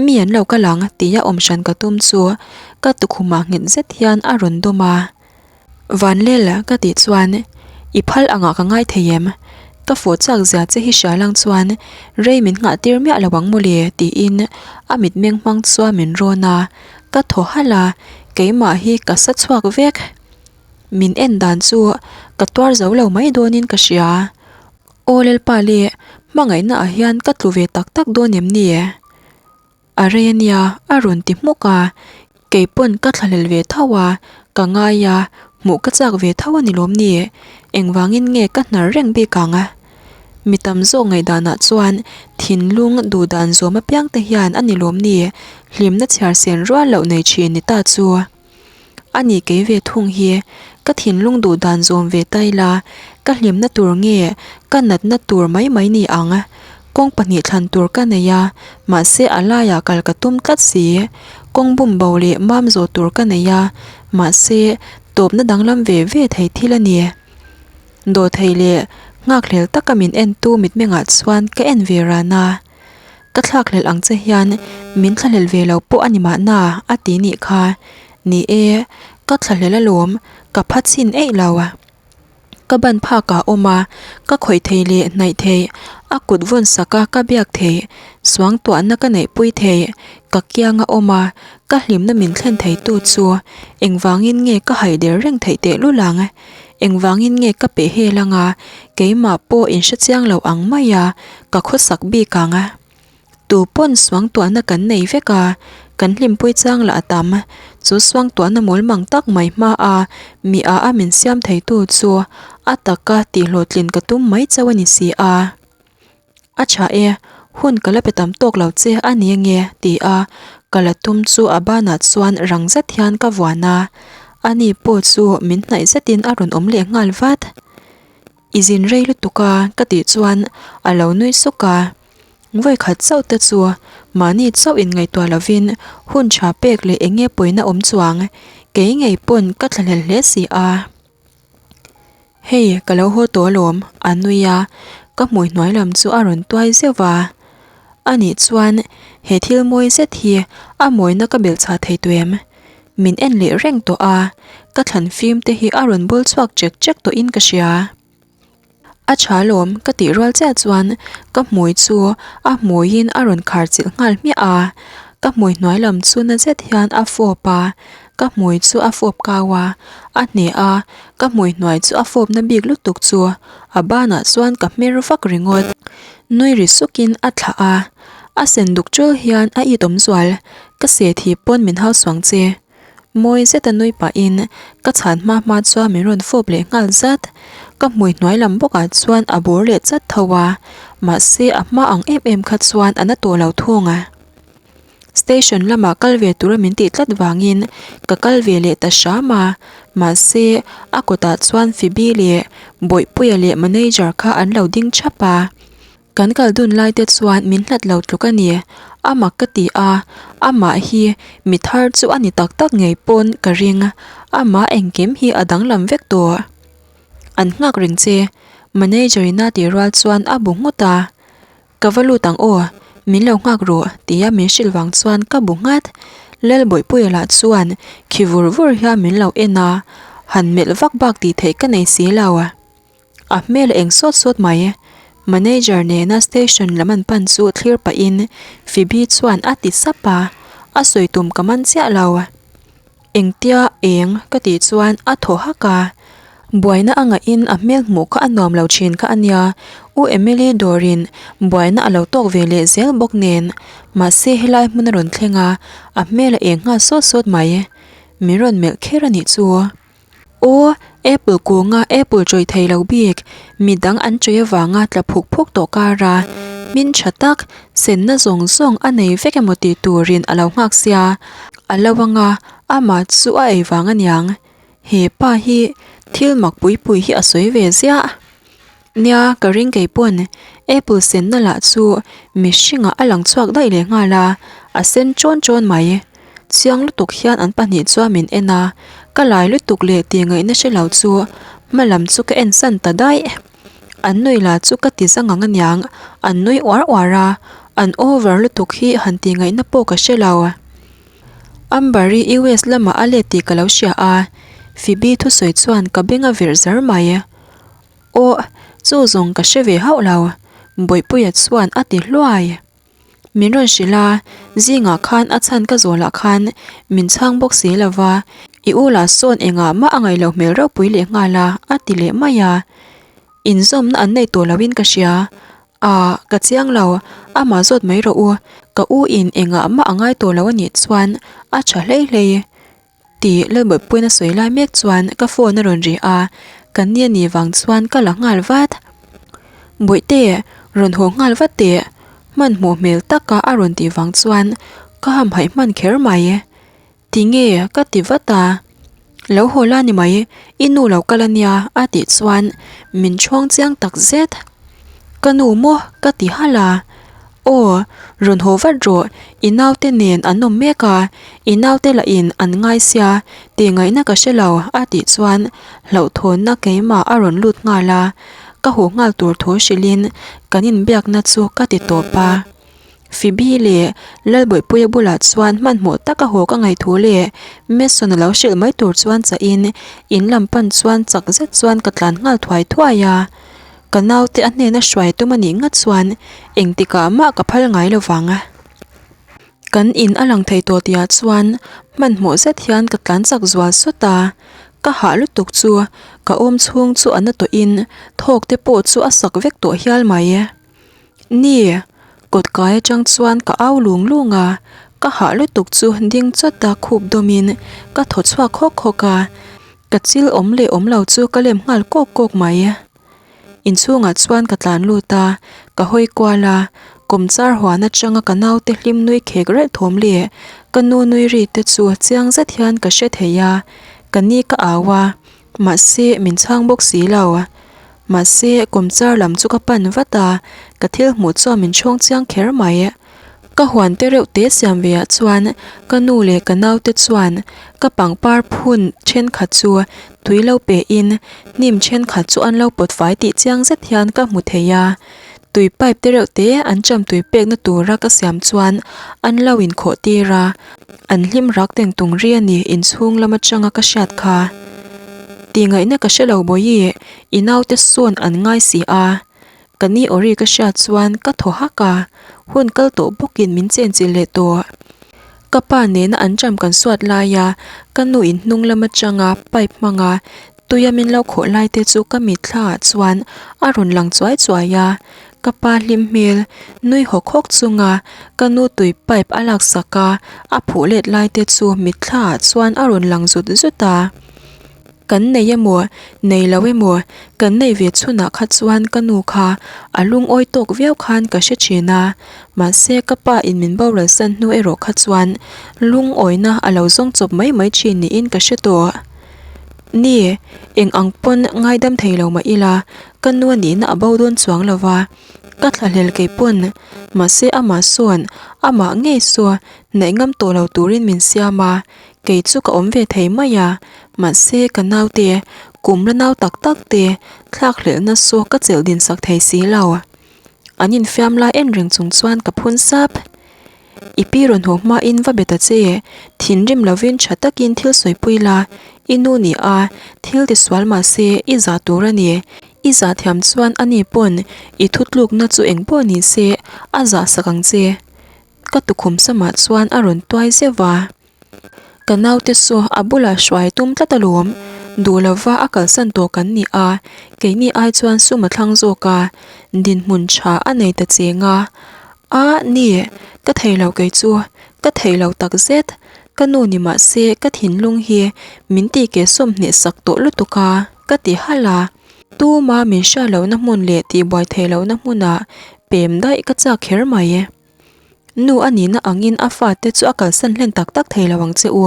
Mi an lo kal ang tia awm hran ka tum chu ka tukhumah nghet zet hian a rawn dawm a. Vanlel ka tih chuan i phal angah ka ngai thei em? Ka fawh chak zia che hi hria lang chuan rei min nghah tir miah lo ang mawle tiin a mitmeng hmang chuan min rawn a, ka thaw halh a, keimah hi ka sa chhuak vek. Min en dan chu ka tuar zo lo mai dawnin ka hria. Aw Lalpa le, hmangaihna ah hian ka tlu ve tak tak dawn em ni? A rei a nia, a rawn ti hmuk a, kei pawn ka thlahlel ve tho a, ka ngai a, hmuh ka chak ve tho a ni lawm ni? Engvangin nge ka hnar reng bik ang? Mi tam zawk ngaihdanah chuan thinlung duhdan zawm apiang te hian a ni lawm ni? Hlimna chhiar sen rual loh nei thin ni ta chu. A ni kei ve thung hi, ka thinlung duh dan zawm ve ta ila, ka hlimna tur nge ka natna tur mai mai ni ang? Kawng pahnih thlan tur ka nei a, mahse a laiah kal ka tum tlat si. Kawng bum bo leh mam zawh tur ka nei a, mahse tawpna danglam ve ve thei thil a ni. Dawhthei leh nghakhlel taka min entu mitmengah chuan ka en ve ran a. Ka thlakhlelh ang che hian min thlahlel ve lo pawh a ni mahna a ti nih kha. Ni e, ka thlahlel alawm, ka pha chhin eih lo. Ka ban phak ah awm a, ka khawih thei leh hnaih thei, a kut vawn sak a ka biak thei, suangtuahna ka neihpui thei, ka kiang a awm a, ka hlimna min thlen thei tu chu engvangin nge ka haider reng theih tehlul ang? Engvangin nge ka peh hel anga keimah pawh inhre chiang lo ang mai a, ka khawsak bik ang. Tu pawn suangtuahna kan nei vek a, kan hlimpui chang lah a tam. Chu suangtuahna mawlmang tak mai hma a, mi a a min siam theitu chu a taka tihhlawhtlin ka tum mai chauh a ni si a. A tha e, hun ka la pe tam tawk lo che a ni ange ti a ka la tum chu a banah chuan rang zet hian ka vuan a, ani pawh chu min hnaih zetin a rawn awm leh nghal vat. I zin rei lutuk a ka tih chuan a lo nui suk a, vawikhat chauh te chu mahni chauh in ngaihtuah lovin hun tha pek leh eng nge pawina awm chuang kei ngei pawn ka thlahlel hle si a. Hei ka lo haw tawh alawm a nui a, ka hmui hnuai lam chu a rawn tuai zeuh va. Anih chuan he thil mawi zet hi a mawina ka belh chah thei tawh em? Min en leh reng tawh a, ka thlan fim te hi a rawn bawl chhuak chek chek tawhin ka hria. A tha alawm ka tih rual chiah chuan ka hmui chu a hmuiin a rawn khar chilh nghal hmiah a, ka hmui hnuai lam chu na zet hian a fawp a, ka hmui chu a fawp kau a, a hneh a, ka hmui hnuai chu a fawp na bik lutuk chu a banah chuan ka hmer vak ringawt. Nui ri sukin a thlah a, a sen duk chul hian a it awm zual, ka se thi pawn min hau suang che. Mawi zeta nui pahin ka chhan hma hma chuan min rawn fawp leh nghal zat. Ka hmui hnuai lam bawkah chuan a bawr leh chat tho a, mahse a hma ang em em kha chuan a na tawh lo thung a. Station lamah kal ve tura min tih tlat vangin ka kal ve leh ta hram a, mahse a kawtah chuan Phoebe leh Bawihpuia leh manager kha an lo ding thap a. Kan kal dun lai te chuan min hlat lo tluk a ni, a mak ka ti a, amah hi mi thar chu a ni tak tak ngei pawn ka ring, amah engkim hi a danglam vek tawh. An nghak reng che, manager in a tih rual chuan a bu nghut a, Ka va lut ang aw, min lo nghak rawh tia min hrilh vang chuan ka bu nghat. Lalbawihpuia lah chuan khi vur vur hian min lo en a, han melh vak bak tih theih ka nei si lo. A hmel a eng sawt sawt mai. Manager nena station lam an pan chu thlir pahin Phoebe chuan a ti sap a, a sawi tum ka man chiah lo. Engtia eng ka tih chuan a thaw hak a, buaina a ngahin a hmel hmuh kha a nuam lo thin kha a nia, U Emily dawrin buaina a lo tawk ve leh zel bawk nen, mahse helai hmun a rawn thleng a, a hmel a eng nghal sawt sawt mai. Min rawn melh kher a nih chu. Aw, Apple kunga Apple chawih thei lo bik, midang an chawih avanga tla phuk phuk tawh kara hmin tha tak, senna zawng zawng a nei vek emaw tih turin a lo nghak sia, a lo anga amah chu a ei vang aniang. He pa hi thil mak pui pui hi a sawi ve ziah. Nia, ka ring kei pawn Apple senna lah chu mihringah a lang chhuak daih leh nghal a, a sen chawn chawn mai. Chiang lutuk hian an pahnih chuan min en a, ka lai lutuk leh tih ngaihna hre lo chu Hma lam chu ka en san ta daih. An nui lah chu ka ti zang ang aniang, an nui uar uar a, an over lutuk hi han tih ngaihna pawh ka hre lo. Amber i US lamah a let tih ka lo hria a, Phoebe thusawi chuan ka beng a virh zar mai. Aw, chu zawng ka hre ve hauh lo, Bawihpuia chuan a ti hluai. Min rawn hrilh a, zingah khan a chhan ka zawhlah khan min chhang bawk si lo va, i u lah sawn engah mah a ngaih loh hmel ropui leh nghal a, a ti leh mai a. Inzawmna an nei tawh loin ka hria. Aa, ka chiang lo, amah zawt mai rawh u, ka u in engah mah a ngai tawh lo a nih chuan a tha hlei hlei. Tih Lalbawihpuiin a sawi lai mek chuan ka phone a rawn ri a, ka ni a nih vang chuan ka la nghal vat. Bawihte, rawn haw nghal vat teh, hmanhmawh hmel taka a rawn tih vang chuan ka hamhaih hman kher mai. Tinge ka ti vat a, Lo haw la ni mai, i nu lo kal a nia a tih chuan min chhuang chiang tak zet. Ka nu maw ka ti halh a, Aw, rawn haw vat rawh, i naute nen an awm mek a, i naute lah in an ngai sia, tih ngaihna ka hre lo a tih chuan hlauhthawnna keimah a rawn lut nghal a, ka haw nghal tur thu hrilhin kan inbiakna chu ka ti tawp a. Phoebe leh Lalbawihpuia bulah chuan hmanhmawh taka haw ka ngaih thu leh Mason a lo hrilh mai tur chuan chahin in lam pan chuan chak zet chuan ka tlan nghal thuai thuai a. Ka naute a hnena hruai tum a nih ngat chuan engtikah mah ka phal ngai lo vang. Kan in a lang thei tawh tihah chuan hmanhmawh zet hian ka tlan chak zual sawt a, ka hah lutuk chu ka awm chhung chu a na tawhin thawk te pawh chu a sak vek tawh hial mai. Ni, kawt kai atang chuan ka au lung lung a, ka hah lutuk chu ding chawt a khup dawmin ka thaw chhuak hawk hawk a, ka chil awm leh awm lo chu ka lem nghal kawk kawk mai. Inchhungah chuan ka tlan lut a, ka hawi kual a, kawmchar huan atanga ka naute hlim nui khek reuh thawm leh ka nu nui ri te chu chiang zet hian ka hre thei a, ka ni ka au a, mahse min chhang bawk si lo. Mahse kawmchar lam chu ka pan vat a, ka thil hmuh chuan min chhawng chiang kher mai. Ka huan te reuh te siam ve ah chuan ka nu leh ka naute chuan ka pangpar phun thenkhat chu tui lo pe in hnim thenkhat chu an lo pawt fai tih chiang zet hian ka hmu thei a. Tui pipe te reuh te an cham tui pekna tura ka siam chuan an lo inkhawh tir a, an hlim rak teng tung ri a ni inchhung lam atanga ka hriat kha. Tihngaihna ka hre lo bawihi i naute sawn an ngai si a. Ka ni awri ka hriat chuan ka thaw hak a, hun kal tawh bawkin min chenchilh leh tawh. Ka pa nena an ṭam kan suat laia ka nu in hnung lam aṭanga pipe hmanga tuia min lo khawh lai te chu ka mitthla ah chuan a rawn lang chuai chuai a, ka pa hlim hmel nui hawk hawk chunga ka nu tui pipe a laksak a a phuh let lai te chu mitthla ah chuan a rawn lang zut zut a. Kan nei emaw, nei lo emaw, kan nei ve chhunah kha chuan ka nu kha a lungawi tawk viau khan ka hre thin a, mahse ka pa in min boral san hnu erawh kha chuan lungawina a lo zawng chawp mai mai thin niin ka hre tawh. Ni, eng ang pawn ngaidam thei lo mah ila, ka nu a nihna a bo dawn chuang lo va, ka thlahlel kei pawn, mahse amah sawn, amah ngei saw naih ngam tawh lo turin min siam a, Kei chu ka awm ve thei mai a, mahse ka naute, kum la nau tak tak te, thlak hlelhna saw ka chelh din sak thei si lo. An infiam lai en reng chung chuan ka phun sap. I pi rawn haw hmain va be ta che, thinrim lovin tha takin thil sawipui la, i nu ni a, thil ti sual mahse i zah tur a ni. I zah thiam chuan ani pawn i thutlukna chu engpawh ni se a zah sak ang che. Ka tukhum samah chuan a rawn tuai zeuh va. Ka naute saw a bulah hruai tum tlat alawm, duh lova a kalsan tawh kan ni a, keini ai chuan sum a thlang zawk a, dinhmun tha a nei ta cheng a. A ni, ka thei lo kei chu, ka thei lo tak zet, ka nu ni mah se ka thinlung hi min tih keh sawmhnih sak tawh lutuk a, ka ti halh a. Tuma min hriat lohna hmun leh tihbuai theih lohna hmunah pem daih ka chak kher mai. Nu a nihna angin a fate chu a kalsan hlen tak tak thei lo ang che u.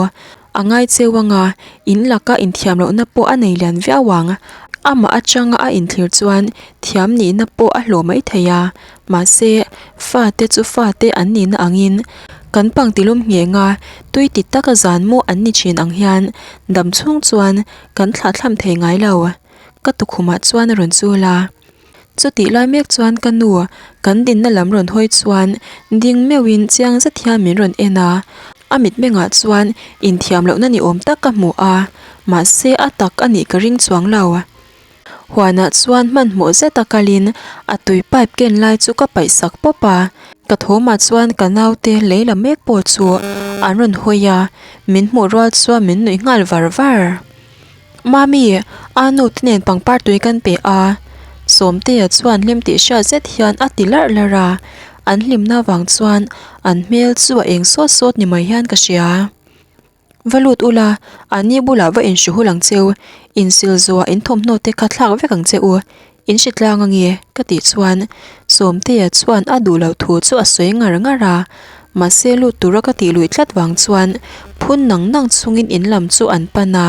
A ngai cheu anga, in laka inthiam lohna pawh a nei lian viau ang. Amah atanga a inthlir chuan thiam nihna pawh a hlawh mai thei a. Mahse, fate chu fate an nihna angin kan pangtilum nghenga tui ti taka zan maw an ni thin ang hian dam chhung chuan kan thlahthlam thei ngai lo. ka tukhumah chuan a rawn chul a. Chutih lai mek chuan ka nu kan dinna lam rawn hawi chuan ding meuhin chiang zet hian min rawn en a, a mitmengah chuan inthiam lohna ni awm tak ka hmu a, mahse a tak a nih ka ring chuang lo. Huanah chuan hmanhmawh zeta kalin a tui pipe ken lai chu ka paih sak pawp a, ka thawmah chuan ka naute lei la mek pawh chu an rawn hawi a, min hmuh rual chuan min nuih nghal var var. Mami, a nu te nen pangpar tui kan pe a, Sawmtea chuan hlim tih hriat zet hian a ti larh larh a, an hlimna vang chuan an hmel chu a eng sawt sawt ni mai hian ka hria. Va lut ula, anni bulah va inhru hul ang cheu, insil zuah in thawmhnaw te kha thlak vek ang che u, in hre tlang ange ka tih chuan Sawmtea chuan a duh loh thu chu a sawi ngar ngar a, mahse lut tura ka tih luih tlat vang chuan phun nang nang chungin in lam chu an pan a.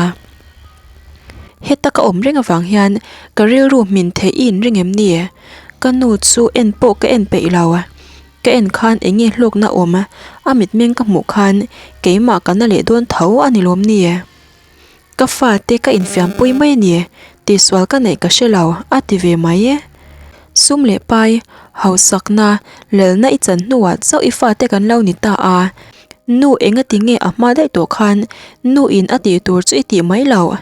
Heta ka awm reng avang hian ka rilru hmin theih i inring em ni? Ka nu chu en pawh ka en peih lo. Ka en khan eng nge hlawkna awm a mitmeng ka hmuh khan keimah ka na leh dawn tho a ni lawm ni? Ka fate ka infiampui mai a ni, tihsual ka neih ka hre lo a ti ve mai e. Sum leh pai, hausakna, lalna i chan hnuah chauh i fate kan lo ni ta a, nu engati nge a hma daih tawh khan nu in a tih tur chu i tih mai loh?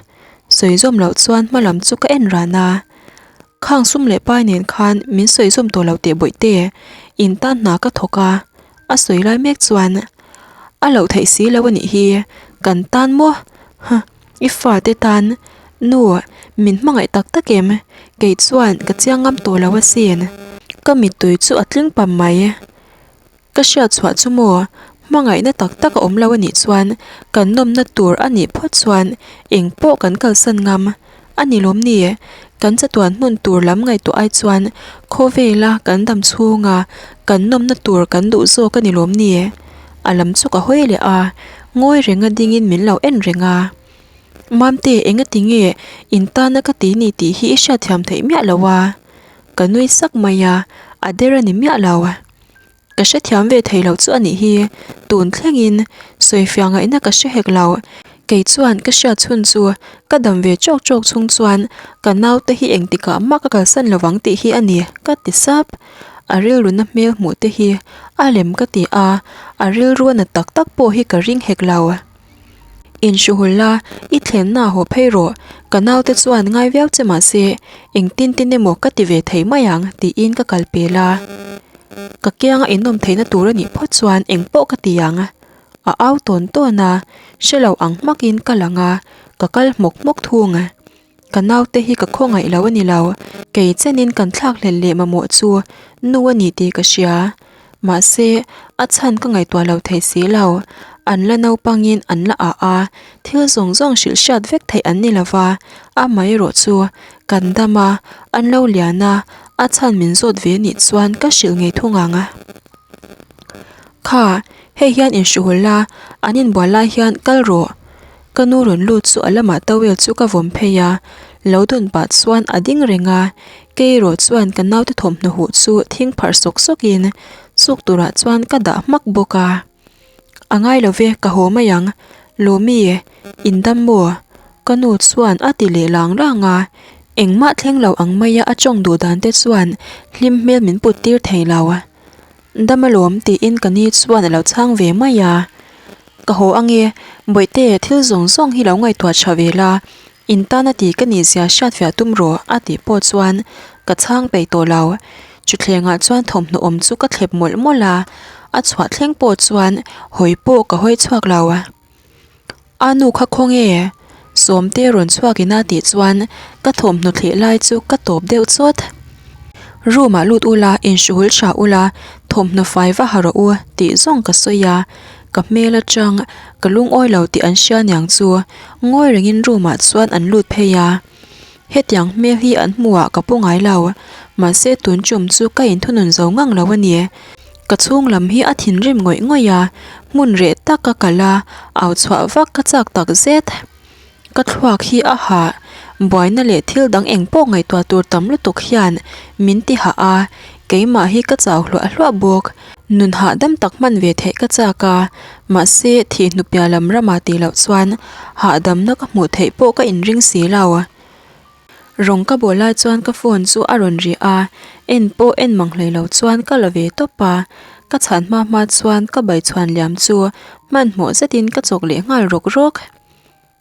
Sawi zawm loh chuan hma lam chu ka en ran a. Khang sum leh pai nen khan min sawi zawm tawh lo teh bawih te, in tan hna ka thawk a, a sawi lai mek chuan a loh theih si lo a nih hi, kan tan maw? Huh, i fate tan, nu, min hmangaih tak tak em? Kei chuan ka chiang ngam tawh lo asin. Ka mittui chu a tling pam mai. Ka hriat chhuah chu maw, hmangaihna tak tak a awm lo a nih chuan kan nawmna tur a nih phawt chuan eng pawh kan kalsan ngam a ni lawm ni? Kan chatuan hmun tur lam ngaihtuah ai chuan khawvela kan dam chhunga kan nawmna tur kan duh zawk a ni lawm ni? A lam chu ka hawi leh a, ngawi renga dingin min lo en reng a. Mamte engati nge in tana ka ti ni tih hi i hriatthiam theih miah lo a? Ka nui sak mai a, a der a ni miah lo. Ka hrethiam ve thei lo chu a nih hi, tun thlengin sawifiah ngaihna ka hre hek lo. Kei chuan ka hriat chhun chu ka dam ve chawk chawk chhung chuan ka naute hi engtikah mah ka kalsan lo vang tih hi a ni ka ti sap. A rilruna hmel hmuh te hi a lem ka ti a, a rilru a na tak tak pawh hi ka ring hek lo. Inhruhul la, i thlenna haw phei rawh, ka naute chuan ngai viau che mahse engtin tin emaw ka ti ve thei mai ang tiin ka kal pel a. Ka kianga inawm theihna tur a nih phawt chuan engpawh ka ti ang. A au tawn tawn a, hre lo ang hmakin ka lang a, ka kal hmawk hmawk thung. Ka naute hi ka khawngaih lo a ni lo, kei chenin kan thlakhlelh leh mamawh chu nu a ni tih ka hria. Mahse, a chhan ka ngaihtuah lo thei si lo. An la naupangin an la ah a, thil zawng zawng hrilh hriat vek theih an ni lo va, amaherawh chu kan dam a, an lo lian a, a chhan min zawt ve nih chuan ka hrilh ngei thung ang. Kha, hei hian inhruhul la, an inbual lai hian kal rawh. Ka nu rawn lut chu a lamah towel chu ka vawm phei a, lo dawn pah chuan a ding reng a, kei erawh chuan ka naute thawmhnaw huh chu thing pharh sawk sawk in chuk turah chuan ka dah hmak bawk a. A ngai lo ve, ka haw mai ang, Lawmi, in dam maw? Ka nu chuan a ti leh lang lang a, engmah thleng lo ang maia a tawng duh dan te chuan hlim hmel min put tir thei lo. Dam alawm tiin ka ni chuan a lo chhang ve mai a. Ka haw ange, Bawihte thil zawng zawng hi lo ngaihtuah tha ve la, in tana ti ka nih zia hriat fiah tum rawh a tih pawh chuan ka chhang peih tawh lo. Thutthlengah chuan thawmhnaw awm chu ka thlep mawlh mawlh a, a chhuah thleng pawh chuan hawi pawh ka hawi chhuak lo. A nu kha khawnge? Sawmte rawn chhuak ina tih chuan ka thawmhnaw thleh lai chu ka tawp deuh chawt. Room ah lut ula, inhruhul tha ula, thawmhnaw fai va ha rawh u tih zawng ka sawi a. Ka hmel atang ka lungawi lo tih an hria niang chu ngawi rengin room ah chuan an lut phei a. Hetiang hmel hi an hmuhah ka pu ngai lo, mahse tun tum chu ka inthunun zo ngang lo a ni. Ka chhung lam hi a thinrim ngawih ngawih a, hmun reh tak ka kal a, au chhuah vak ka chak tak zet. Ka thluak hi a hah, buaina leh thil dang eng pawh ngaihtuah tur tam lutuk hian min ti hah a, keimah hi ka chau hluah hluah bawk. Nun hahdam tak hman ve theih ka chak a, mahse thih hnupiah lam ramah tih loh chuan hahdamna ka hmuh theih pawh ka inring si lo. Rawng ka bawl lai chuan ka phone chu a rawn ri a, en pawh en mang hlei lo chuan ka la ve tawp a, ka chhan hma hma chuan ka baichhuan liam chu hmanhmawh zetin ka chawk leh nghal rawk rawk.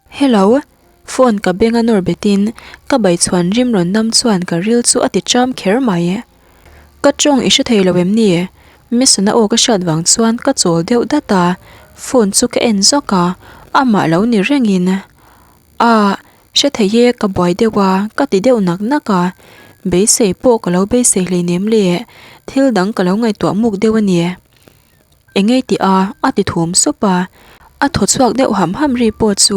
Hello, phone ka beng a nawr betin ka baichhuan rim rawn nam chuan ka ril chu a ti cham kher mai. Ka tawng i hre thei lo em ni? Mason-a aw ka hriat vang chuan ka chawl deuh dat a, phone chu ka en zawk a, amah lo ni rengin A, hre thei e ka buai deuh a, ka ti deuh nak nak a, beisei pawh ka lo beisei hleinem le, thil dang ka lo ngaihtuah muk deuh a ni. Engei tih a, a ti thum sup a, a thaw chhuak deuh ham ham ri pawh chu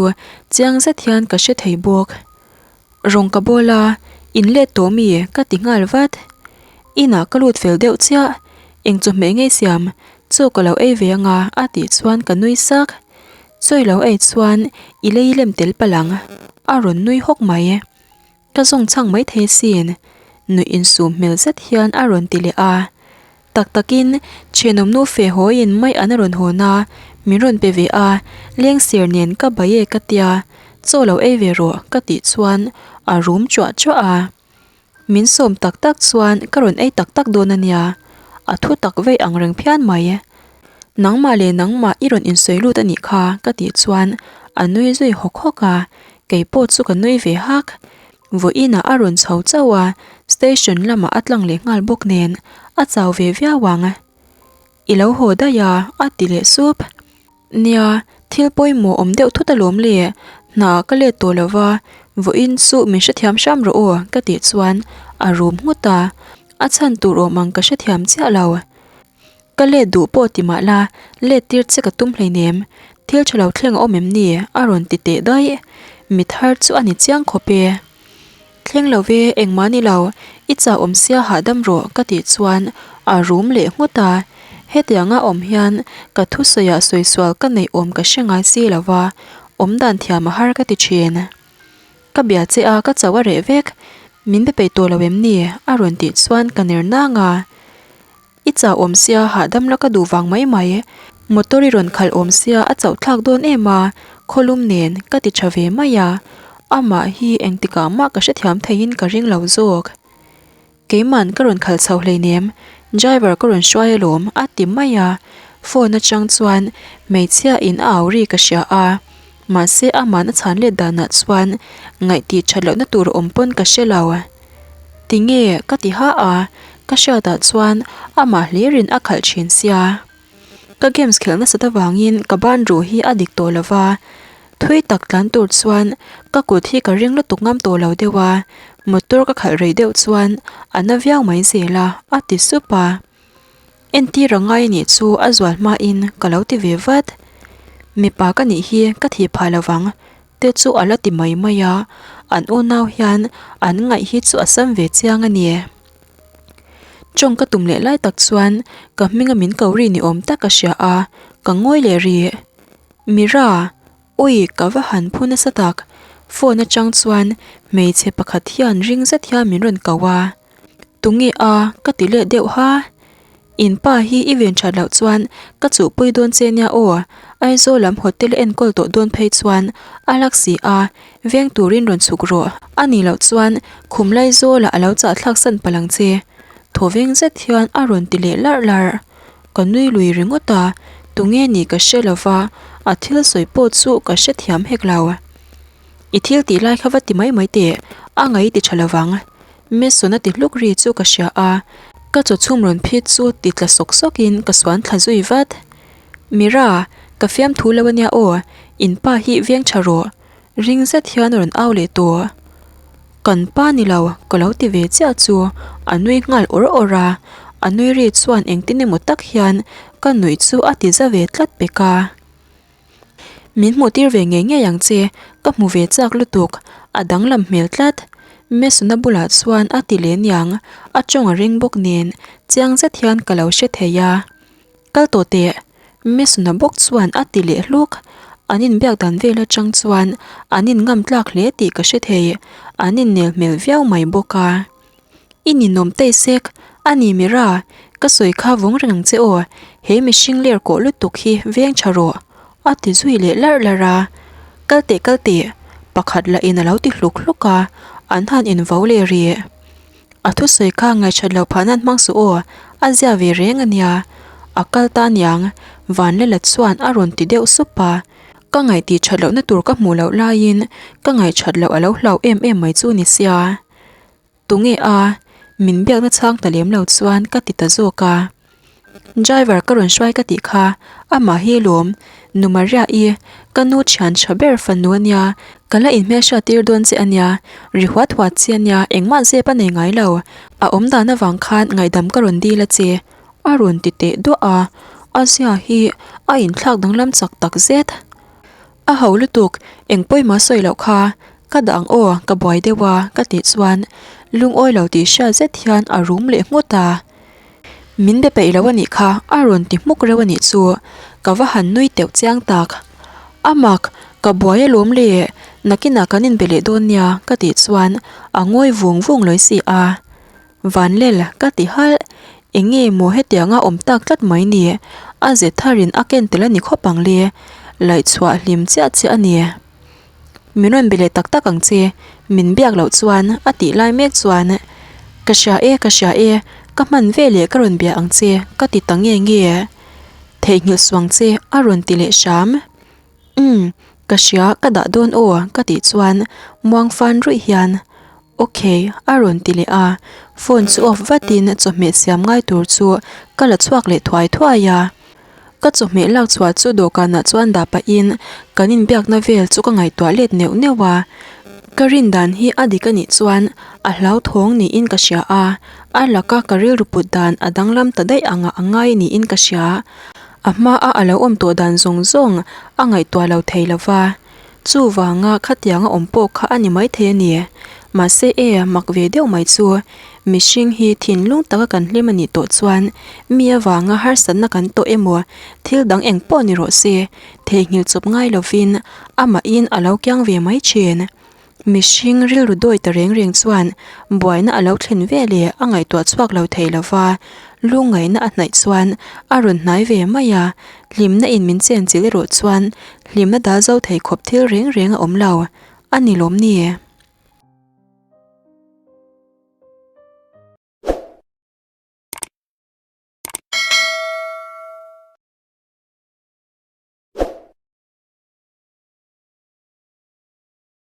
chiang zet hian ka hre thei bawk. Rawng ka bawl a, in let tawh mi ka ti nghal vat. Inah ka lut fel deuh chiah, eng chawhmeh ngei siam, chaw ka lo ei ve anga a tih chuan ka nui sak. Chaw i lo ei chuan i lei lem tel palh ang, a rawn nui hawk mai. Ka zawng chhang mai thei sin, nuih insum hmel zet hian a rawn ti leh a. Tak takin, thenawm nu fe hawiin mai an a rawn hawn a, min rawn pe ve a, lengser nen ka bai e ka tia, chaw lo ei ve rawh ka tih chuan a rum chuah chuah a. Min sawm tak tak chuan ka rawn ei tak tak dawn a nia, a thu tak vei ang reng phian mai. Nangmah leh nangmah i rawn insawi lut a nih kha ka tih chuan a nui zui hawk hawk a, kei pawh chu ka nui ve hak. Vawiinah a rawn chho chauh a, station lamah a tlang leh nghal bawk nen a chau ve viau ang. I lo haw daih a, a ti leh sup. Nia, thil pawimawh awm deuh thut alawm le, hna ka let tawh lo va, vawiin chu min hrethiam hram rawh aw ka tih chuan a rum nghut a, a chhan tur awm ang ka hrethiam chiah lo. Ka let duh pawh ti mah la, let tir che ka tum hleinem, thil tha lo thleng a awm em ni? a rawn ti teh daih. Mi thar chu a ni chiang khawp e. Thleng lo ve, engmah ni lo, i chah awm sia hahdam rawh ka tih chuan a rum leh nghut a. Hetianga awm hian ka thusawiah sawisual ka neih awm ka hre ngai si lo va, awmdan thiam a har ka ti thin. Ka bia che a, ka chauh a reh vek, min be peih tawh lo em ni? a rawn tih chuan ka ner nang a. I chau awm sia hahdam la ka duh vang mai mai. Motor i rawn khalh awm sia a chauh thlak dawn em a, khawlum nen ka ti tha ve mai a. Amah hi engtikah mah ka hrethiam theiin ka ring lo zawk. Keiman ka rawn khalh chho hleinem, driver ka rawn hruai alawm a ti mai a. Phone atang chuan hmeichhia in a au ri ka hria a. Mahse aman a chhan let danah chuan ngaihtih that lohna tur awm pawn ka hre lo. Tinge ka ti ha a, ka hriatah chuan amah hlirin a khalh thin sia. Ka games khelh nasat avangin ka ban ruh hi a dik tawh lo va, thui tak tlan tur chuan ka kut hi ka ring lutuk ngam tawh lo deuh a, motor ka khalh rei deuh chuan a na viau mai zel a, a ti sup a. Entir a ngai anih chu a zual hmain ka lo ti ve vat. Mipa ka nih hi ka thih phah lo vang te chu a la ti mai mai a, an unau hian an ngaih hi chu a sam ve chiang a ni. Tawng ka tum leh lai tak chuan ka hminga min ko ri ni awm tak ka hria a, ka ngawi leh rih. Mira! Ui ka va han phu nasa tak, phone atang chuan hmeichhe pakhat hian ring zet hian min rawn ko a. Tunge a? Ka ti leh deuh ha. In pa hi i ven that loh chuan ka chuhpui dawn che nia aw, Aizawl lam hotel a enkawl tawh dawn phei chuan a lak si a, veng turin rawn chhuk rawh. A nih loh chuan khum Laizawlah a lo chahthlak san palh ang che. Thaw veng zet hian a rawn ti leh larh larh. Ka nui lui ringawt a, tunge nih ka hre lova, a thil sawi pawh chu ka hrethiam hek lo. I thil tih lai kha va ti mai mai teh, a ngaih ti tha lovang. Mason a ti hluk ri chu ka hria a, ka chaw chhum rawn phit chu ti tla sawk sawk in ka suan thla zui vat. Mira, ka fiamthu lo ania aw, in pa hi veng tha rawh. Ring zet hian a rawn au leh tawh. Kan pa ni lo, ka lo ti ve chiah chu a nui nghal awr awr a, a nui ri chuan engtin emaw tak hian ka nuih chu a ti za ve tlat pek a. Min hmuh tir ve ngei ngei ang che, ka hmu ve chak lutuk, a danglam hmel tlat. Mesuna bulah chuan a ti leh niang, a tawng a ring bawk nen chiang zet hian ka lo hre thei a. Kal tawh teh, Mesuna bawk chuan a ti leh hluk. An inbiak dan vel atang chuan an inngam tlak hle tih ka hre thei, an innel hmel viau mai bawk a. I ninawm tei sek, a ni Mira, ka sawi kha vawng reng ang che aw, he mihring ler kawh lutuk hi veng tha rawh, a ti zui leh larh larh a. Kal teh kal teh, pakhat lah in a lo ti hluk hluk a, an han invo leh rih. A thusawi kha ngaihṭhat loh phah nan hmang suh aw, a zia ve reng a nia. A kal ta aniang, Vanlela chuan a rawn ti deuh sup a. Ka ngaih tih ṭhat lohna tur ka hmuh loh laiin ka ngaihṭhat loh a lo hlau em em mai chu ni sia. Tunge a? Min biakna chhang ta lem lo chuan ka ti ta zawk a. Driver ka rawn hruai ka tih kha, amah hi lawm, Nu Maria-i, ka nu thian tha ber fanu a nia, ka la inhmelhriat tir dawn che a nia, ri huat huat che a nia, engmah zep a nei ngai lo, a awm dan avang khan ngaihdam ka rawn dil a che, a rawn ti teh duah a, a zia hi a inthlak danglam chak tak zet. A ho lutuk, eng pawimah sawi loh kha, ka dah ang aw, ka buai deuh a, ka tih chuan lungawi lo tih hriat zet hian a rum leh nghut a. Min be peih lo a nih kha, a rawn ti hmuk reuh a nih chu, ka va han nui teuh chiang tak. A mak, ka buai alawm le, nakinah kan inbe leh dawn nia, ka tih chuan a ngawi vung vung lawi si a. Vanlel, ka ti halh, eng nge maw hetianga awm tak tlat mai ni, a ze tharin a ken tel a ni khawp ang le, laihchhuah hlim chiah chiah a ni. Min rawn be leh tak tak ang che, min biak loh chuan a tih lai mek chuan, Ka hria e, ka hria e, ka hman ve leh ka rawn bia ang che, ka ti ta nge nge. Theihnghilh suang che a rawn ti leh hram. Umm, ka hria, ka dah dawn aw, ka tih chuan muang fan ruih hian, Ok, a rawn ti leh a, phone chu off vatin chawhmeh siam ngai tur chu ka la chhuak leh thuai thuai a. Ka chawhmeh lak chhuah chu dawhkanah chuan dah pahin kan inbiakna vel chu ka ngaihtuah let neuh neuh a. Ka rin dan hi a dik a nih chuan a hlauthawng niin ka hria a, a laka ka rilru put dan a danglam ta daih anga a ngai niin ka hria. A hmaa a lo awm tawh dan zawng zawng a ngaihtuah lo thei lo va. Chuvanga khatianga awm pawh kha a ni maithei a ni. Mahse e, mak ve deuh mai chu, mihring hi thinlung taka kan hlim a nih tawh chuan mi avanga harsatna kan tawh emaw thil dang eng pawh ni rawh se, theihnghilh chawp ngai lovin amahin a lo kiang ve mai thin. Mihring rilru dawi ta reng reng chuan buaina a lo thlen ve leh a ngaihtuah chhuak lo thei lo va, lungngaihna a hnaih chuan a rawn hnai ve mai a, hlimna in min chen chilh erawh chuan hlimna dal zo thei khawp thil reng reng a awm lo a ni lawm ni?